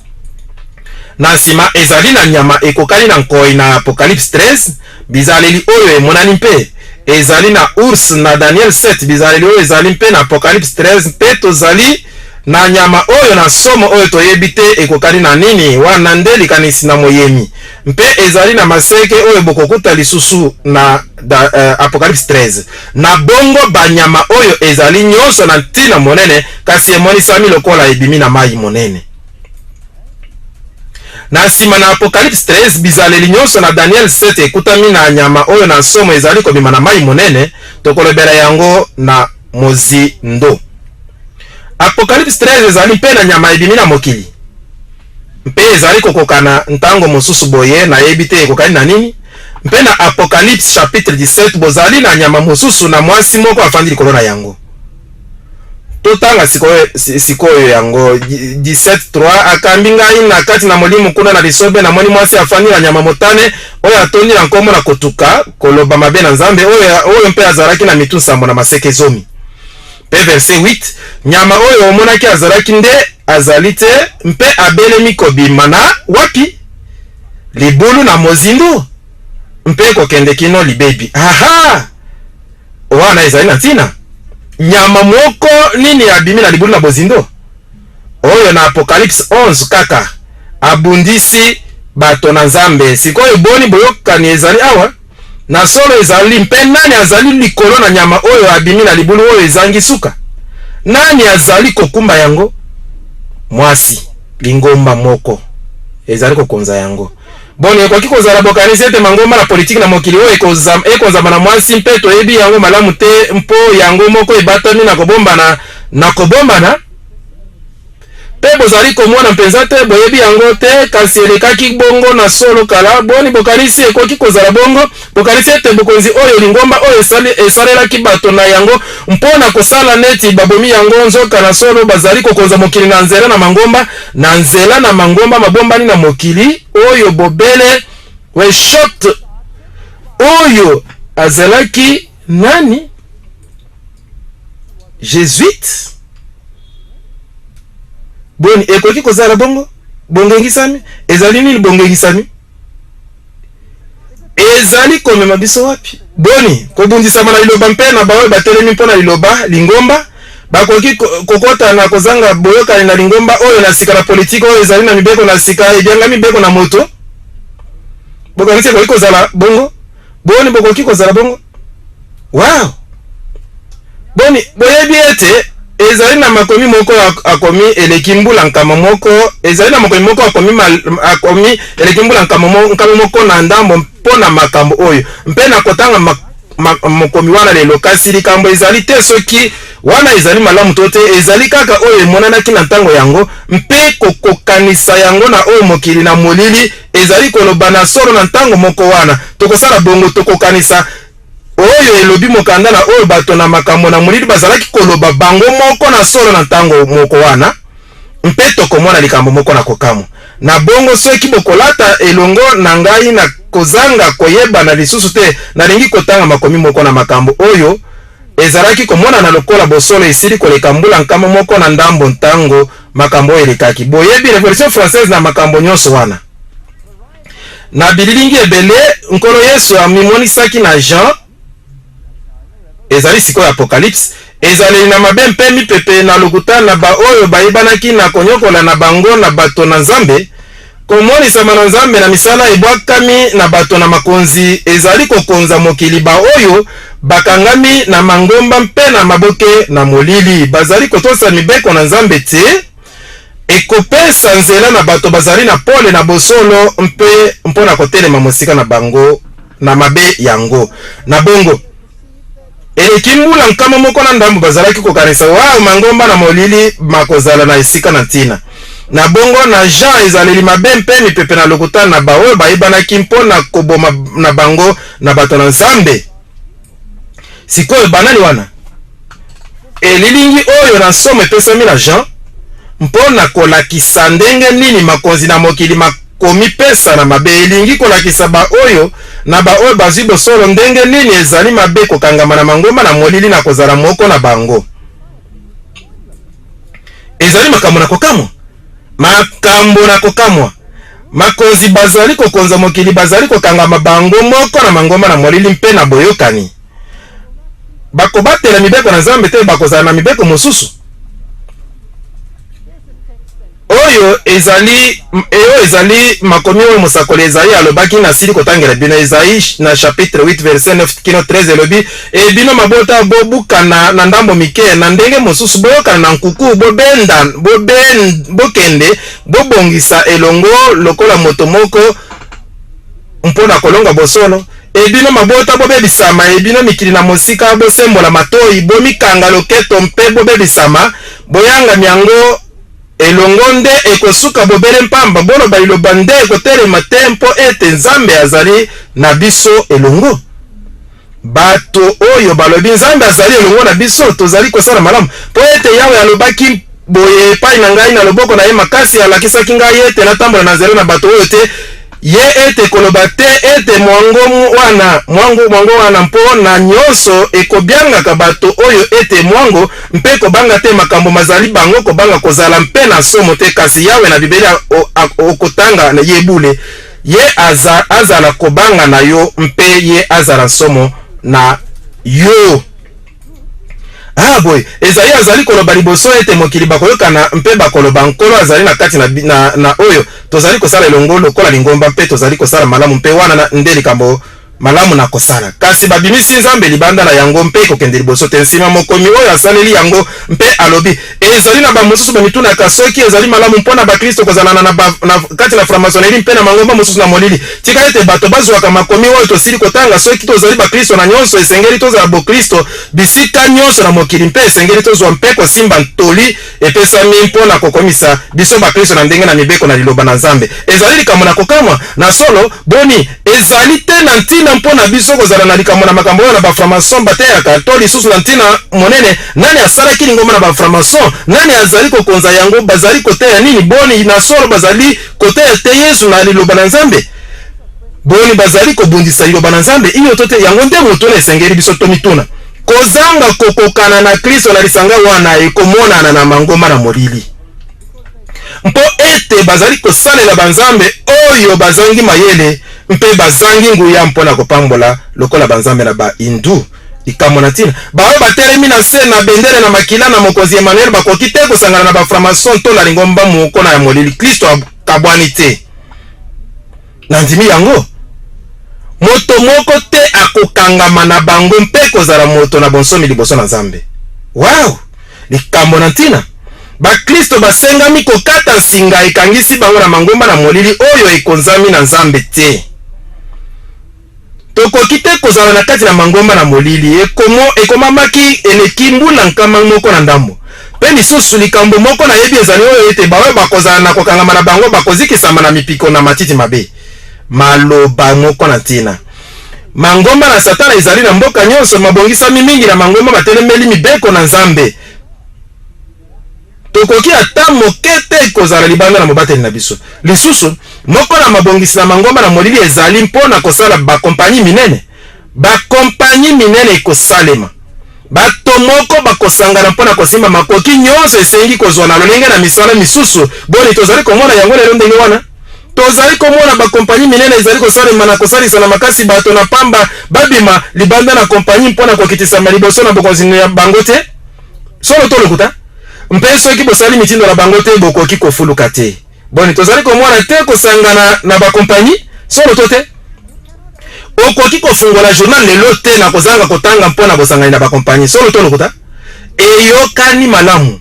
Na nsima ezali na nyama ekokani na nkoi na Apocalypse 13. Bizaleli oyo emonani mpe ezali na ours na Daniel 7. Bizaleli oyo ezali mpe na Apocalypse 13. Mpe tozali na nyama oyo na nsomo oyo toyebi te ekokani na nini. Wana nde likanisi na moyemi. Mpe ezali na maseke oyo bokokuta lisusu na Apocalypse 13. Na bongo banyama oyo ezali nyonso na ntina monene, kasi emonisami lokola ebimi na mai monene. Na nsima na Apocalypse 13, bizaleli nyonso na Daniel 7 ekutami na nyama oyo na nsomo ezali kobima na mai monene, tokolobela yango na mozindo. Apocalypse 13 ezali mpe na nyama ebimi na mokili mpe ezali kokokana ntango mosusu boye, nayebi te ekokani na nini. Mpe na Apocalypse chapitre 17 bozali na nyama mosusu na mwasi moko afandi likolo na yango. Totanga sikoyo, sikoyo yango 17:3. Akambi ngai na kati na molimo kuna na lisobe, namoni mwasi afandi na nyama motane oyo atondi na nkombo na kotuka, koloba mabe na Nzambe, oyo, oyo mpe azalaki na mitu nsambo na maseke zomi. Mpe verset 8, nyama oyo omonaki azalaki nde azali te, mpe abelemi kobima na wapi? Libulu na mozindo. mpe kokende kino libebi. Aha! Wana ezali na ntina. Nyama moko nini abimi na libulu na bozindo? Oyo na Apocalypse 11 kaka abundisi bato na Nzambe. Sikoyo boni boyokani ezali awa? Na solo ezali mpe nani azali likolo na nyama oyo abimi na libulu oyo ezangi suka? Nani azali kokumba yango? Mwasi, lingomba moko ezali kokonza yango. Boni ekoki kozala bokanisi ete mangomba na politiki na mokili oyo ekonzama na mwasi mpe toyebi yango malamu te mpo yango moko ebatami na kobombana na kobombana? Mpe bozali komona mpenza te, boyebi yango te, kasi elekaki bongo na solo kala. Boni bokanisi ekoki kozala bongo? Bokanisi ete bokonzi oyo, lingomba oyo esalelaki bato na yango mpo na kosala neti babomi yango, nzoka na solo bazali kokonza mokili na nzela na mangomba, na nzela na mangomba mabombani na mokili oyo bobele Weshot oyo azalaki nani? Jesuite? Boni ekoki kozala bongo? Bongengisami? Ezali nini bongengisami? Ezali komema biso wapi? Boni kobundisama na liloba mpe na baoyo batelemi mpo na liloba, lingomba, bakoki kokota na kozanga boyokani na lingomba oyo na sika na politiki oyo ezali na mibeko na sika ebyangami mibeko na moto? Bokanisi ekoki kozala bongo? Boni bokoki kozala bongo? Wow! Boni, boyebi ete ezali na makomi moko akomi eleki mbula nkama moko, ezali na makomi moko akomi, akomi eleki mbula nkama moko na ndambo mpo na makambo oyo, mpe nakotanga ma, ma, mokomi wana lelo. Kasi likambo ezali te soki wana ezali malamu to te, ezali kaka oyo emonanaki na ntango yango, mpe kokokanisa yango na oyo mokili na molili ezali koloba na solo na ntango moko wana. Tokosala bongo, tokokanisa oyo elobi mokanda na oyo bato na makambo na molili bazalaki koloba bango moko na solo na ntango moko wana, mpe tokomona likambo moko na kokamwa. Na bongo soki bokolata elongo na ngai na kozanga koyebana lisusu te, nalingi kotanga makomi moko na makambo oyo ezalaki komonana lokola bosolo esili koleka mbula 100 na ndambo ntango makambo oyo elekaki. Boyebi Revolution Française na makambo nyonso wana. Na bililingi ebele, Nkolo Yesu amimonisaki na Jean, ezali sikoyo Apocalypse, ezaleli na mabe mpe mipepe na lokuta na baoyo bayebanaki na konyokola na bango na bato na Nzambe. Komonisama na Nzambe na misala ebwakami na bato na makonzi ezali kokonza mokili, baoyo bakangami na mangomba mpe na maboke na molili bazali kotosa mibeko na Nzambe te. Ekopesa nzela na bato bazali na pole na bosolo mpe mpo na kotelema mosika na bango na mabe yango. Na bongo, eleki mbula 100 na ndambo bazalaki kokanisa wow, mangomba na molili makozala na esika na ntina. Na bongo, na Jean, ezaleli mabe mpe mipepe na lokuta na baoyo bayebanaki mpo na koboma na bango na bato na Nzambe. Sikoyo banani wana? Elilingi oyo na nsomo epesami na Jean mpo na kolakisa ndenge nini makonzi na mokili makomipesa na mabe elingi kolakisa baoyo na baoyo bazwi bosolo ndenge nini ezali mabe kokangama na mangomba na molili na kozala moko na bango. Ezali makambo na kokamwa, makambo na kokamwa. Makonzi bazali kokonza mokili bazali kokangama bango moko na mangomba na molili mpe na boyokani. Bakobatela mibeko na Nzambe te, bakozala na mibeko mosusu. Oyo ezali oyo ezali makomi oyo mosakoli Ezayi alobaki, nasili kotangela bino. Ezayi na chapitre 8 verset 9 kino 13 elobi, E bino mabota, bobukana na ndambo mike, na ndenge mosusu boyokana na nkuku, bobenda, boben, bokende, bobongisa elongo lokola moto moko mpo na kolonga bosolo. E bino mabota, bobebisama, e bino mikili na mosika, bosembola matoi, bomikanga loketo mpe bobebisama, boyangami yango elongo nde ekosuka bobele mpamba, boloba liloba nde ekotelema te, mpo ete Nzambe azali na biso elongo. Bato oyo balobi, Nzambe azali elongo na biso, tozali kosala malamu. Mpo ete Yawe alobaki boye epai na ngai na loboko na ye makasi, alakisaki ngai ete natambola na nzela na bato oyo te, ye ete koloba te ete mwango wana, mwango, mwango wana, mpo na nyonso ekobiangaka bato oyo ete mwango, mpe kobanga te makambo mazali bango kobanga, kozala mpe na nsomo te, kasi Yawe na bibele okotanga ye bule. Ye aza, azala kobanga na yo mpe ye azala nsomo na yo. Ah, boye Ezayi azali koloba liboso ete mokili bakoyokana mpe bakoloba, Nkolo azali na kati na, na, na oyo tozali kosala elongo lokola lingomba mpe tozali kosala malamu mpe wana na, nde likambo malamu na kosala. Kasi babimisi Nzambe libanda na yango mpe ekokende liboso te. Nsima mokomi oyo asaleli yango mpe alobi, Ezali na bamosusu bamitunaka soki ezali malamu mpo na baklisto kozala na, na, na kati na franc-maçonnerie mpe na mangomba mosusu na molili. Tika ete bato bazwaka makomi oyo tosili kotanga. Soki tozali baklisto na nyonso, esengeli tozala boklisto bisika nyonso na mokili mpe esengeli tozwa mpe kosimba ntoli epesami mpo na kokomisa biso baklisto na ndenge na mibeko na Liloba na Nzambe. Ezali likambo na kokamwa? Na solo, boni, ezali te na ntina mpo na biso kozala na likambo na makambo oyo na ba-franc-maçon bateyaka, to lisusu na ntina monene, nani asalaki lingomba na ba-franc-maçon? Nani azali kokonza yango? Bazali koteya nini? Boni, na solo bazali koteya te Yesu na Liloba na Nzambe? Boni, bazali kobundisa Liloba na Nzambe? Iyo to te? Yango nde motuna esengeli biso tomituna. Kozanga kokokana na Klisto na lisanga wana ekomonana na mangomba na molili, mpo ete bazali kosalela banzambe oyo bazangi mayele mpe bazangi nguya mpo na kopambola lokola banzambe na ba-Hindu. Likambo na ntina, baoyo batelemi na nse na bendele na makila na Mokonzi Emmanuel bakoki te kosangana na ba-franc-maçon to na lingomba moko na ya molili. Klisto akabwani te. Nandimi yango. Moto moko te akokangama na bango mpe kozala moto na bonsomi liboso na Nzambe. Wow! Likambo na ntina! Baklisto basengami kokata nsinga ekangisi bango na mangomba na molili oyo ekonzami na Nzambe te. Tokoki te kozala na kati na mangomba na molili. Ekomo, ekomamaki eleki mbula 100 na ndambo. Mpe lisusu, likambo moko nayebi ezali oyo ete baoyo bakozala na kokangama na bango bakozikisama na mipiko na matiti mabe. Maloba moko na ntina. Mangomba na Satana ezali na mboka nyonso, mabongisami mingi na mangomba matelemeli mibeko na Nzambe. Tokoki ata moke te kozala libanda na mobateli na biso. Lisusu, moko na mabongisi na mangomba na molili ezali mpo na kosala bakompanyi minene. Bakompanyi minene ekosalema. Bato moko bakosangana mpo na kosimba makoki nyonso esengi kozwa na lolenge na misala misusu. Boni, tozali komona yango lelo ndenge wana? Tozali komona bakompanyi minene ezali kosalema na kosalisa na makasi bato na pamba babima libanda na kompanyi mpo na kokitisama liboso na bokonzi na bango te? Solo to lokuta? Mpe soki bosali mitindo na bango te, bokoki kofuluka te. Boni, tozali komona te kosangana na bakompanyi? Solo to te? Okoki kofungola journal lelo te na kozanga kotanga mpo na bosangani na bakompanyi. Solo to lokuta? Eyokani malamu.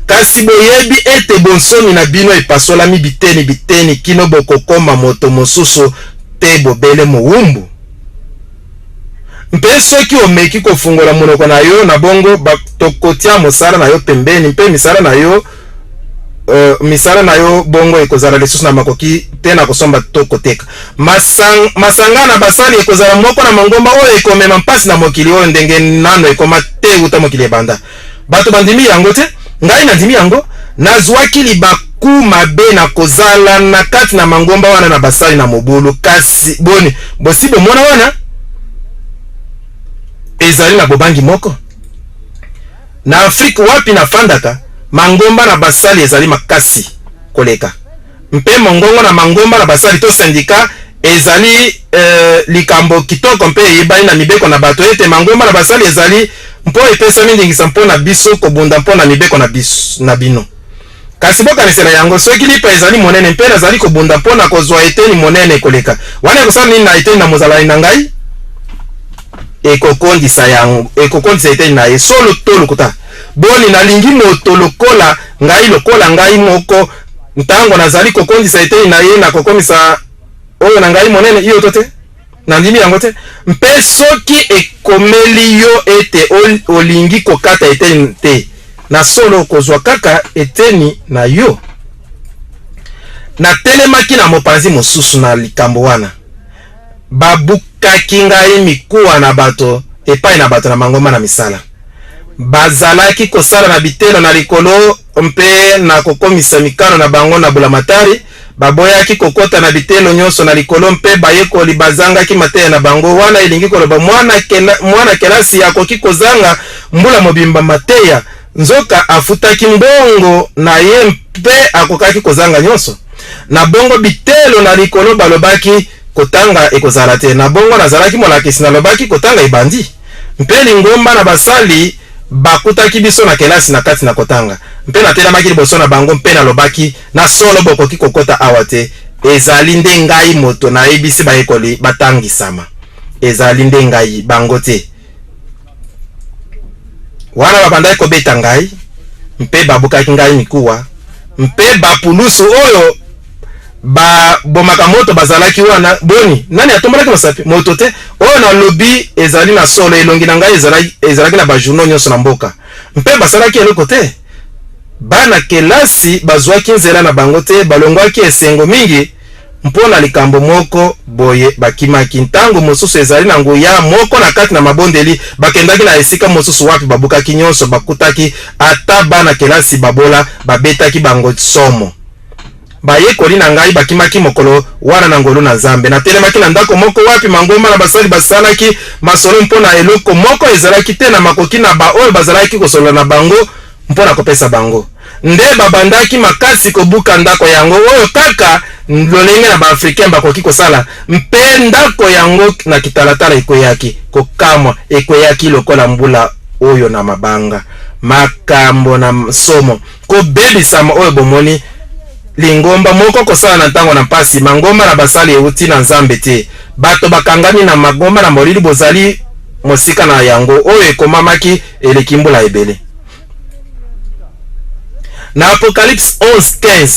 Kasi boyebi ete bonsomi na bino epasolami biteni biteni kino bokokoma moto mosusu te bobele mowumbu. Mpe soki omeki kofungola monoko na yo, na bongo ba, tokotia mosala na yo pembeni, mpe misala na yo, uh, misala na yo bongo ekozala lisusu na makoki te na kosomba to koteka. Masang, masanga na basali ekozala moko na mangomba oyo ekomema mpasi na mokili oyo ndenge nano ekoma te uta mokili ebanda. Bato bandimi yango te, ngai nandimi yango. Nazwaki libaku mabe na kozala na kati na mangomba wana na basali na mobulu. Kasi boni, bosi bomona wana? Ezali na bobangi moko. Na Afrike wapi nafandaka, mangomba na basali ezali makasi koleka. Mpe mongongo na mangomba na basali to syndicat ezali eh, likambo kitoko mpe eyebani na mibeko na bato ete mangomba na basali ezali mpo epesami ndingisa mpo na biso kobunda mpo na mibeko na biso na bino. Kasi bokanisela yango, soki lipa ezali monene mpe nazali kobunda mpo na kozwa eteni monene koleka, wana ekosala nini na eteni na mozalani na ngai? Ekokondisa yango, ekokondisa eteni na ye. Solo to lokuta? Boni, nalingi moto lokola ngai, lokola ngai moko, ntango nazali kokondisa eteni na ye, nakokomisa oyo na ngai monene? Iyo to te? Nandimi yango te. Mpe soki ekomeli yo ete olingi kokata eteni te, na solo okozwa kaka eteni na yo. Natelemaki na mopanzi mosusu na likambo wana. Babukaki ngai mikuwa na bato epai na bato na mangomba na misala. Bazalaki kosala na bitelo na likolo mpe na kokomisa mikano na bango na bulamatari. Baboyaki kokota na bitelo nyonso na likolo mpe bayekoli bazangaki mateya na bango. Wana elingi koloba mwana, kela, mwana kelasi akoki kozanga mbula mobimba mateya, nzoka afutaki mbongo na ye mpe akokaki kozanga nyonso. Na bongo bitelo na likolo balobaki, Kotanga ekozala te. Na bongo nazalaki molakisi, nalobaki, Kotanga ebandi. Mpe lingomba na basali bakutaki biso na kelasi na kati na kotanga. Mpe natelamaki liboso na bango mpe nalobaki, Na solo bokoki kokota awa te. Ezali nde ngai moto nayebisi bayekoli batangisama. Ezali nde ngai, bango te. Wana babandaki kobeta ngai mpe babukaki ngai mikuwa, mpe bapulusu oyo babomaka moto bazalaki wana. Boni, nani atombolaki mosapi? Moto te. Oyo nalobi ezali na solo. Elongi na ngai ezalaki, ezalaki na bajournaux nyonso na mboka, mpe basalaki eloko te. Bana kelasi bazwaki nzela na bango te, balongwaki esengo mingi mpo na likambo moko boye bakimaki. Ntango mosusu ezali na nguya moko na kati na mabondeli. Bakendaki na esika mosusu wapi babukaki nyonso, bakutaki ata bana kelasi babola, babetaki bango somo. Bayekoli na ngai bakimaki mokolo wana na ngolu na Nzambe. Natelemaki na ndako moko wapi mangomba na basali basalaki masolo mpo na eloko moko ezalaki te na makoki na baoyo bazalaki kosolola na bango mpo na kopesa bango. Nde babandaki makasi kobuka ndako yango, oyo kaka lolenge na ba-Africain bakoki kosala, mpe ndako yango na kitalatala ekweyaki. Kokamwa, ekweyaki lokola mbula oyo na mabanga. Makambo na nsomo, kobebisama oyo bomoni lingomba moko kosala na ntango na mpasi. Mangomba na basali euti na Nzambe te. Bato bakangami na mangomba na molili, bozali mosika na yango, oyo ekomamaki eleki mbula ebele. Na Apocalypse 11:15,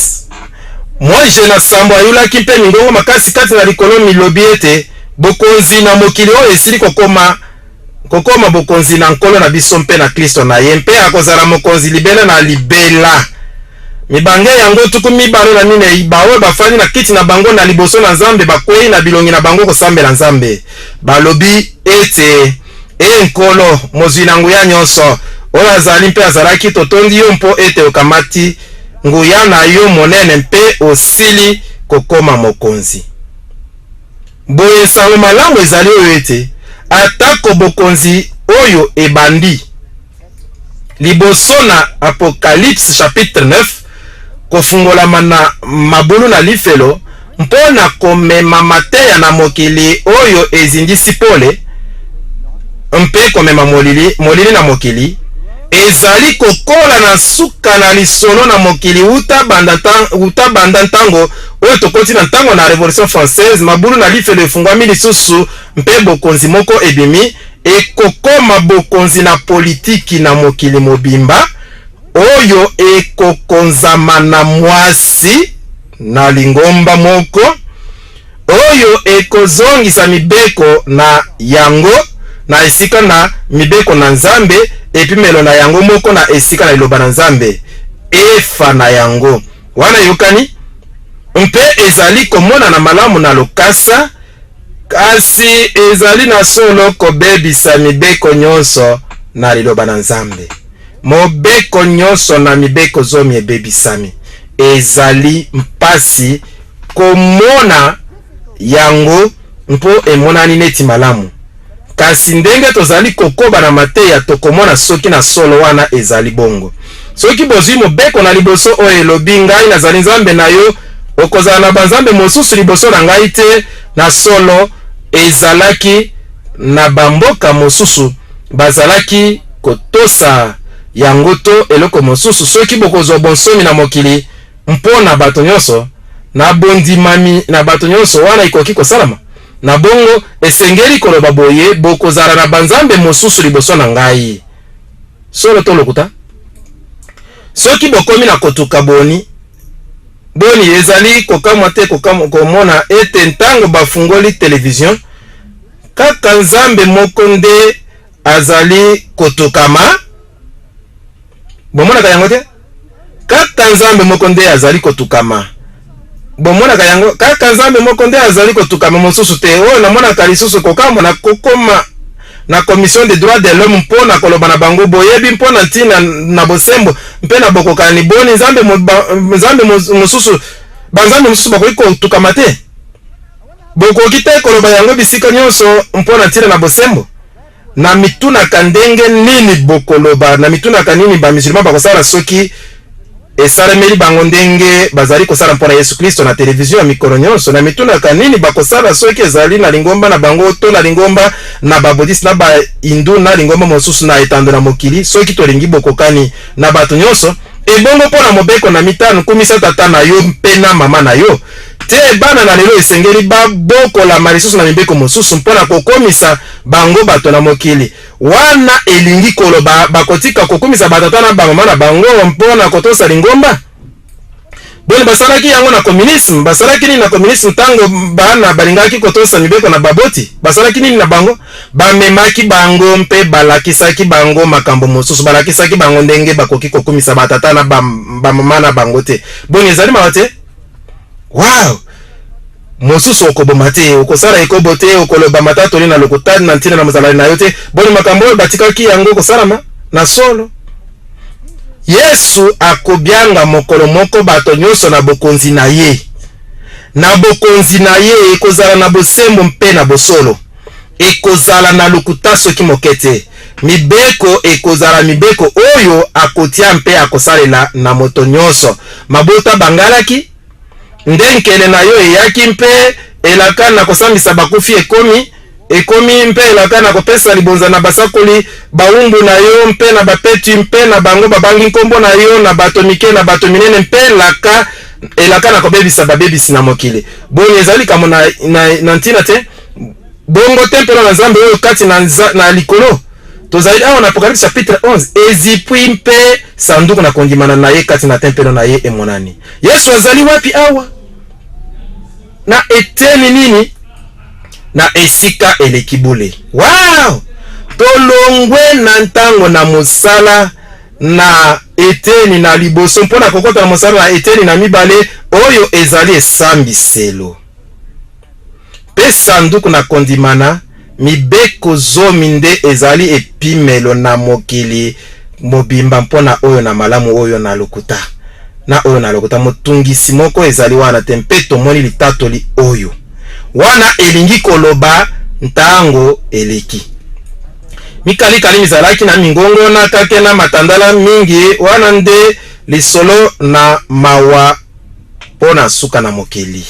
mwanje na sambo ayulaki mpe mingongo makasi kati na likolo milobi ete, Bokonzi na mokili oyo esili kokoma kokoma bokonzi na Nkolo na biso mpe na Klisto na ye, mpe akozala mokonzi libela na libela. Mibange yango 24, baoyo bafandi na kiti na bango na liboso na Nzambe, bakwei na bilongi na bango kosambela Nzambe, balobi ete, Ee Nkolo, Mozwi-na-Nguya-Nyonso, oyo azali mpe azalaki, totondi yo mpo ete okamati nguya na yo monene mpe osili kokoma mokonzi. Boye nsango malamu ezali oyo ete, atako bokonzi oyo ebandi liboso na Apocalypse chapitre 9, kofungolama na mabulu na lifelo mpo na komema mateya na mokili oyo ezindisi pole mpe komema molili, molili na mokili, ezali kokola na nsuka na lisolo na mokili uta banda, uta banda ntango oyo tokoti na ntango na Revolution française. Mabulu na lifelo efungwami lisusu mpe bokonzi moko ebimi, ekokoma bokonzi na politiki na mokili mobimba oyo ekokonzama na mwasi na lingomba moko oyo ekozongisa mibeko na yango na esika na mibeko na Nzambe, epimelo na yango moko na esika na Liloba na Nzambe, efa na yango. Wana eyokani mpe ezali komonana malamu na lokasa, kasi ezali na solo kobebisa mibeko nyonso na Liloba na Nzambe. Mobeko nyonso na mibeko zomi ebebisami. Ezali mpasi komona yango mpo emonani neti malamu. Kasi ndenge tozali kokoba na mateya, tokomona soki na solo wana ezali bongo. Soki bozwi mobeko na liboso oyo elobi, Ngai nazali Nzambe na yo, okozala na banzambe mosusu liboso na ngai te, na solo ezalaki na bamboka mosusu bazalaki kotosa yango to eloko mosusu. Soki bokozwa bonsomi na mokili mpo na bato nyonso, na bondimami na bato nyonso, wana ekoki kosalama. Na bongo, esengeli koloba boye, Bokozala na banzambe mosusu liboso na ngai. Solo to lokuta? Soki bokomi na kotuka boni, boni, ezali kokamwa te komona ete ntango bafungoli televizio, kaka Nzambe moko nde azali kotukama? Bomonaka yango te? Kaka Nzambe moko nde azali kotukama. Bomonaka yango? Kaka Nzambe moko nde azali kotukama, mosusu te. Oyo namonaka lisusu kokamwa, na kokoma na Commission des droits de l'homme mpo na koloba na bango, boyebi, mpo na ntina na bosembo mpe na bokokani, boni Nzambe, Nzambe mosusu, banzambe mosusu bakoki kotukama te? Bokoki te koloba yango bisika nyonso mpo na ntina na bosembo? Namitunaka ndenge nini bokoloba, namitunaka nini ba musulman bakosala soki. Esalemeli bango ndenge bazali kosala mpo na Yesu Klisto na televizio ya mikolo nyonso. Namitunaka nini bakosala soki ezali na lingomba na bango to na lingomba na ba-Buddhiste, na ba-Hindu, na lingomba mosusu na etando na mokili, soki tolingi bokokani na bato nyonso. Ebongo mpo na mobeko na mitano, kumisa tata na yo mpe na mama na yo? Te, bana na lelo esengeli babokolama lisusu na mibeko mosusu mpo na kokomisa bango bato na mokili. Wana elingi koloba bakotika kokumisa batata na bamama na bango mpo na kotosa lingomba? Boni basalaki yango na communisme? Basalaki nini na communisme ntango bana balingaki kotosa mibeko na baboti? Basalaki nini na bango? Bamemaki bango mpe balakisaki bango makambo mosusu. Balakisaki bango ndenge bakoki kokumisa batata na bamama na bango te. Boni ezali mawa te? Wow! Mosusu okoboma te, okosala ekobo te, okoloba matatoli na lokuta na ntina na mozalani na yo te. Boni makambo oyo batikaki yango kosalama na solo? Yesu akobianga mokolo moko bato nyonso na bokonzi na ye. Na bokonzi na ye ekozala na bosembo mpe na bosolo. Ekozala na lokuta soki moke te. Mibeko ekozala mibeko oyo akotia mpe akosalela na moto nyonso. Mabota bangalaki, nde nkele na yo eyaki, mpe elaka na kosambisa bakufi ekomi, ekomi, mpe elaka na kopesa libonza na basakoli bawumbu na yo, mpe na bapetwi, mpe na bango babangi nkombo na yo, na bato mike na bato minene, mpe elaka, elaka na kobebisa babebisi na mokili. Boni ezali likambo na, na, na ntina te? Bongo tempelo na Nzambe oyo kati na, na likolo, tozali awa na Apocalypse chapitre 11, ezipwi mpe sanduku na kondimana na ye kati na tempelo na ye emonani. Yesu azali wapi awa? Na eteni nini? Na esika eleki bule. Wow! Tolongwe na ntango na mosala na eteni na liboso mpo na kokota na mosala na eteni na mibale oyo ezali esambiselo. Mpe sanduku na kondimana, mibeko zomi nde ezali epimelo na mokili mobimba mpo na oyo na malamu, oyo na lokuta, na oyo na lokuta. Motungisi moko ezali wana te, mpe tomoni litatoli oyo wana elingi koloba ntango eleki. Mikalikali mizalaki na mingongo na kake na matandala mingi, wana nde lisolo na mawa mpo na suka na mokili.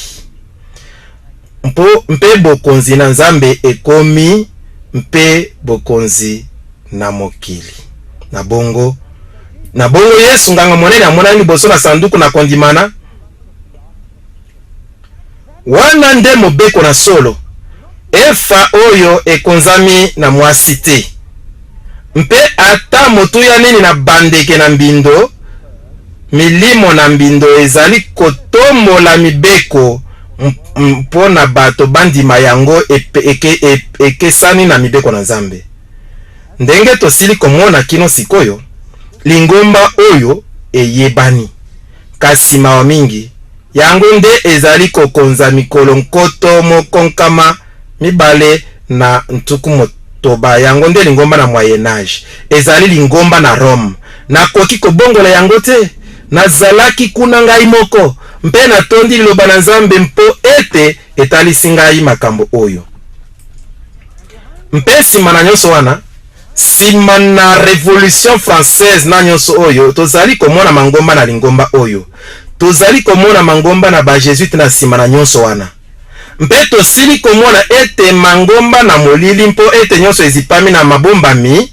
Mpo, mpe bokonzi na Nzambe ekomi mpe bokonzi na mokili. Na bongo, na bongo Yesu, Nganga Monene, amonani liboso na sanduku na kondimana. Wana nde mobeko na solo, efa oyo ekonzami na mwasi te, mpe ata motuya nini na bandeke na mbindo, Milimo na mbindo ezali kotombola mibeko mpo na bato bandima yango ekesani na mibeko na Nzambe. Ndenge tosili komona kino sikoyo, lingomba oyo eyebani, kasi mawa mingi, yango nde ezali kokonza mikolo 1260. Yango nde lingomba na Moyen Age. Ezali lingomba na Rome. Nakoki kobongola yango te. Nazalaki kuna ngai moko, mpe natondi Liloba na Nzambe mpo ete etalisi ngai makambo oyo. Mpe nsima na nyonso wana, nsima na Revolution Française na nyonso oyo, tozali komona mangomba na lingomba oyo. Tozali komona mangomba na ba-Jesuite na nsima na nyonso wana. Mpe tosili komona ete mangomba na molili, mpo ete nyonso ezipami na mabombami,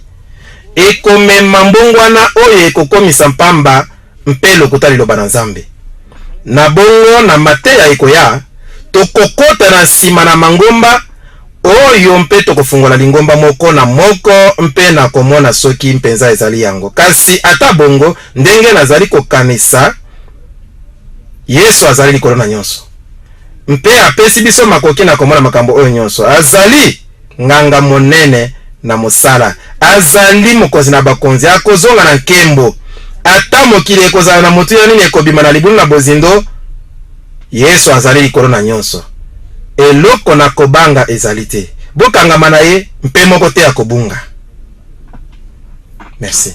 ekomema mbongwana oyo ekokomisa mpamba mpe lokuta Liloba na Nzambe. Na bongo, na mateya ekoya, tokokota na nsima na mangomba oyo mpe tokofungola lingomba moko na moko mpe na komona soki mpenza ezali yango. Kasi ata bongo, ndenge nazali kokanisa, Yesu azali likolo na nyonso mpe apesi biso makoki na komona makambo oyo nyonso. Azali Nganga Monene na mosala. Azali Mokonzi na bakonzi. Akozonga na nkembo. Ata mokili ekozala na motuya nini ekobima na libulu na bozindo, Yesu azali likolo na nyonso. Eloko na kobanga ezali te. Bokangama na Ye, mpe moko te akobunga. Merci.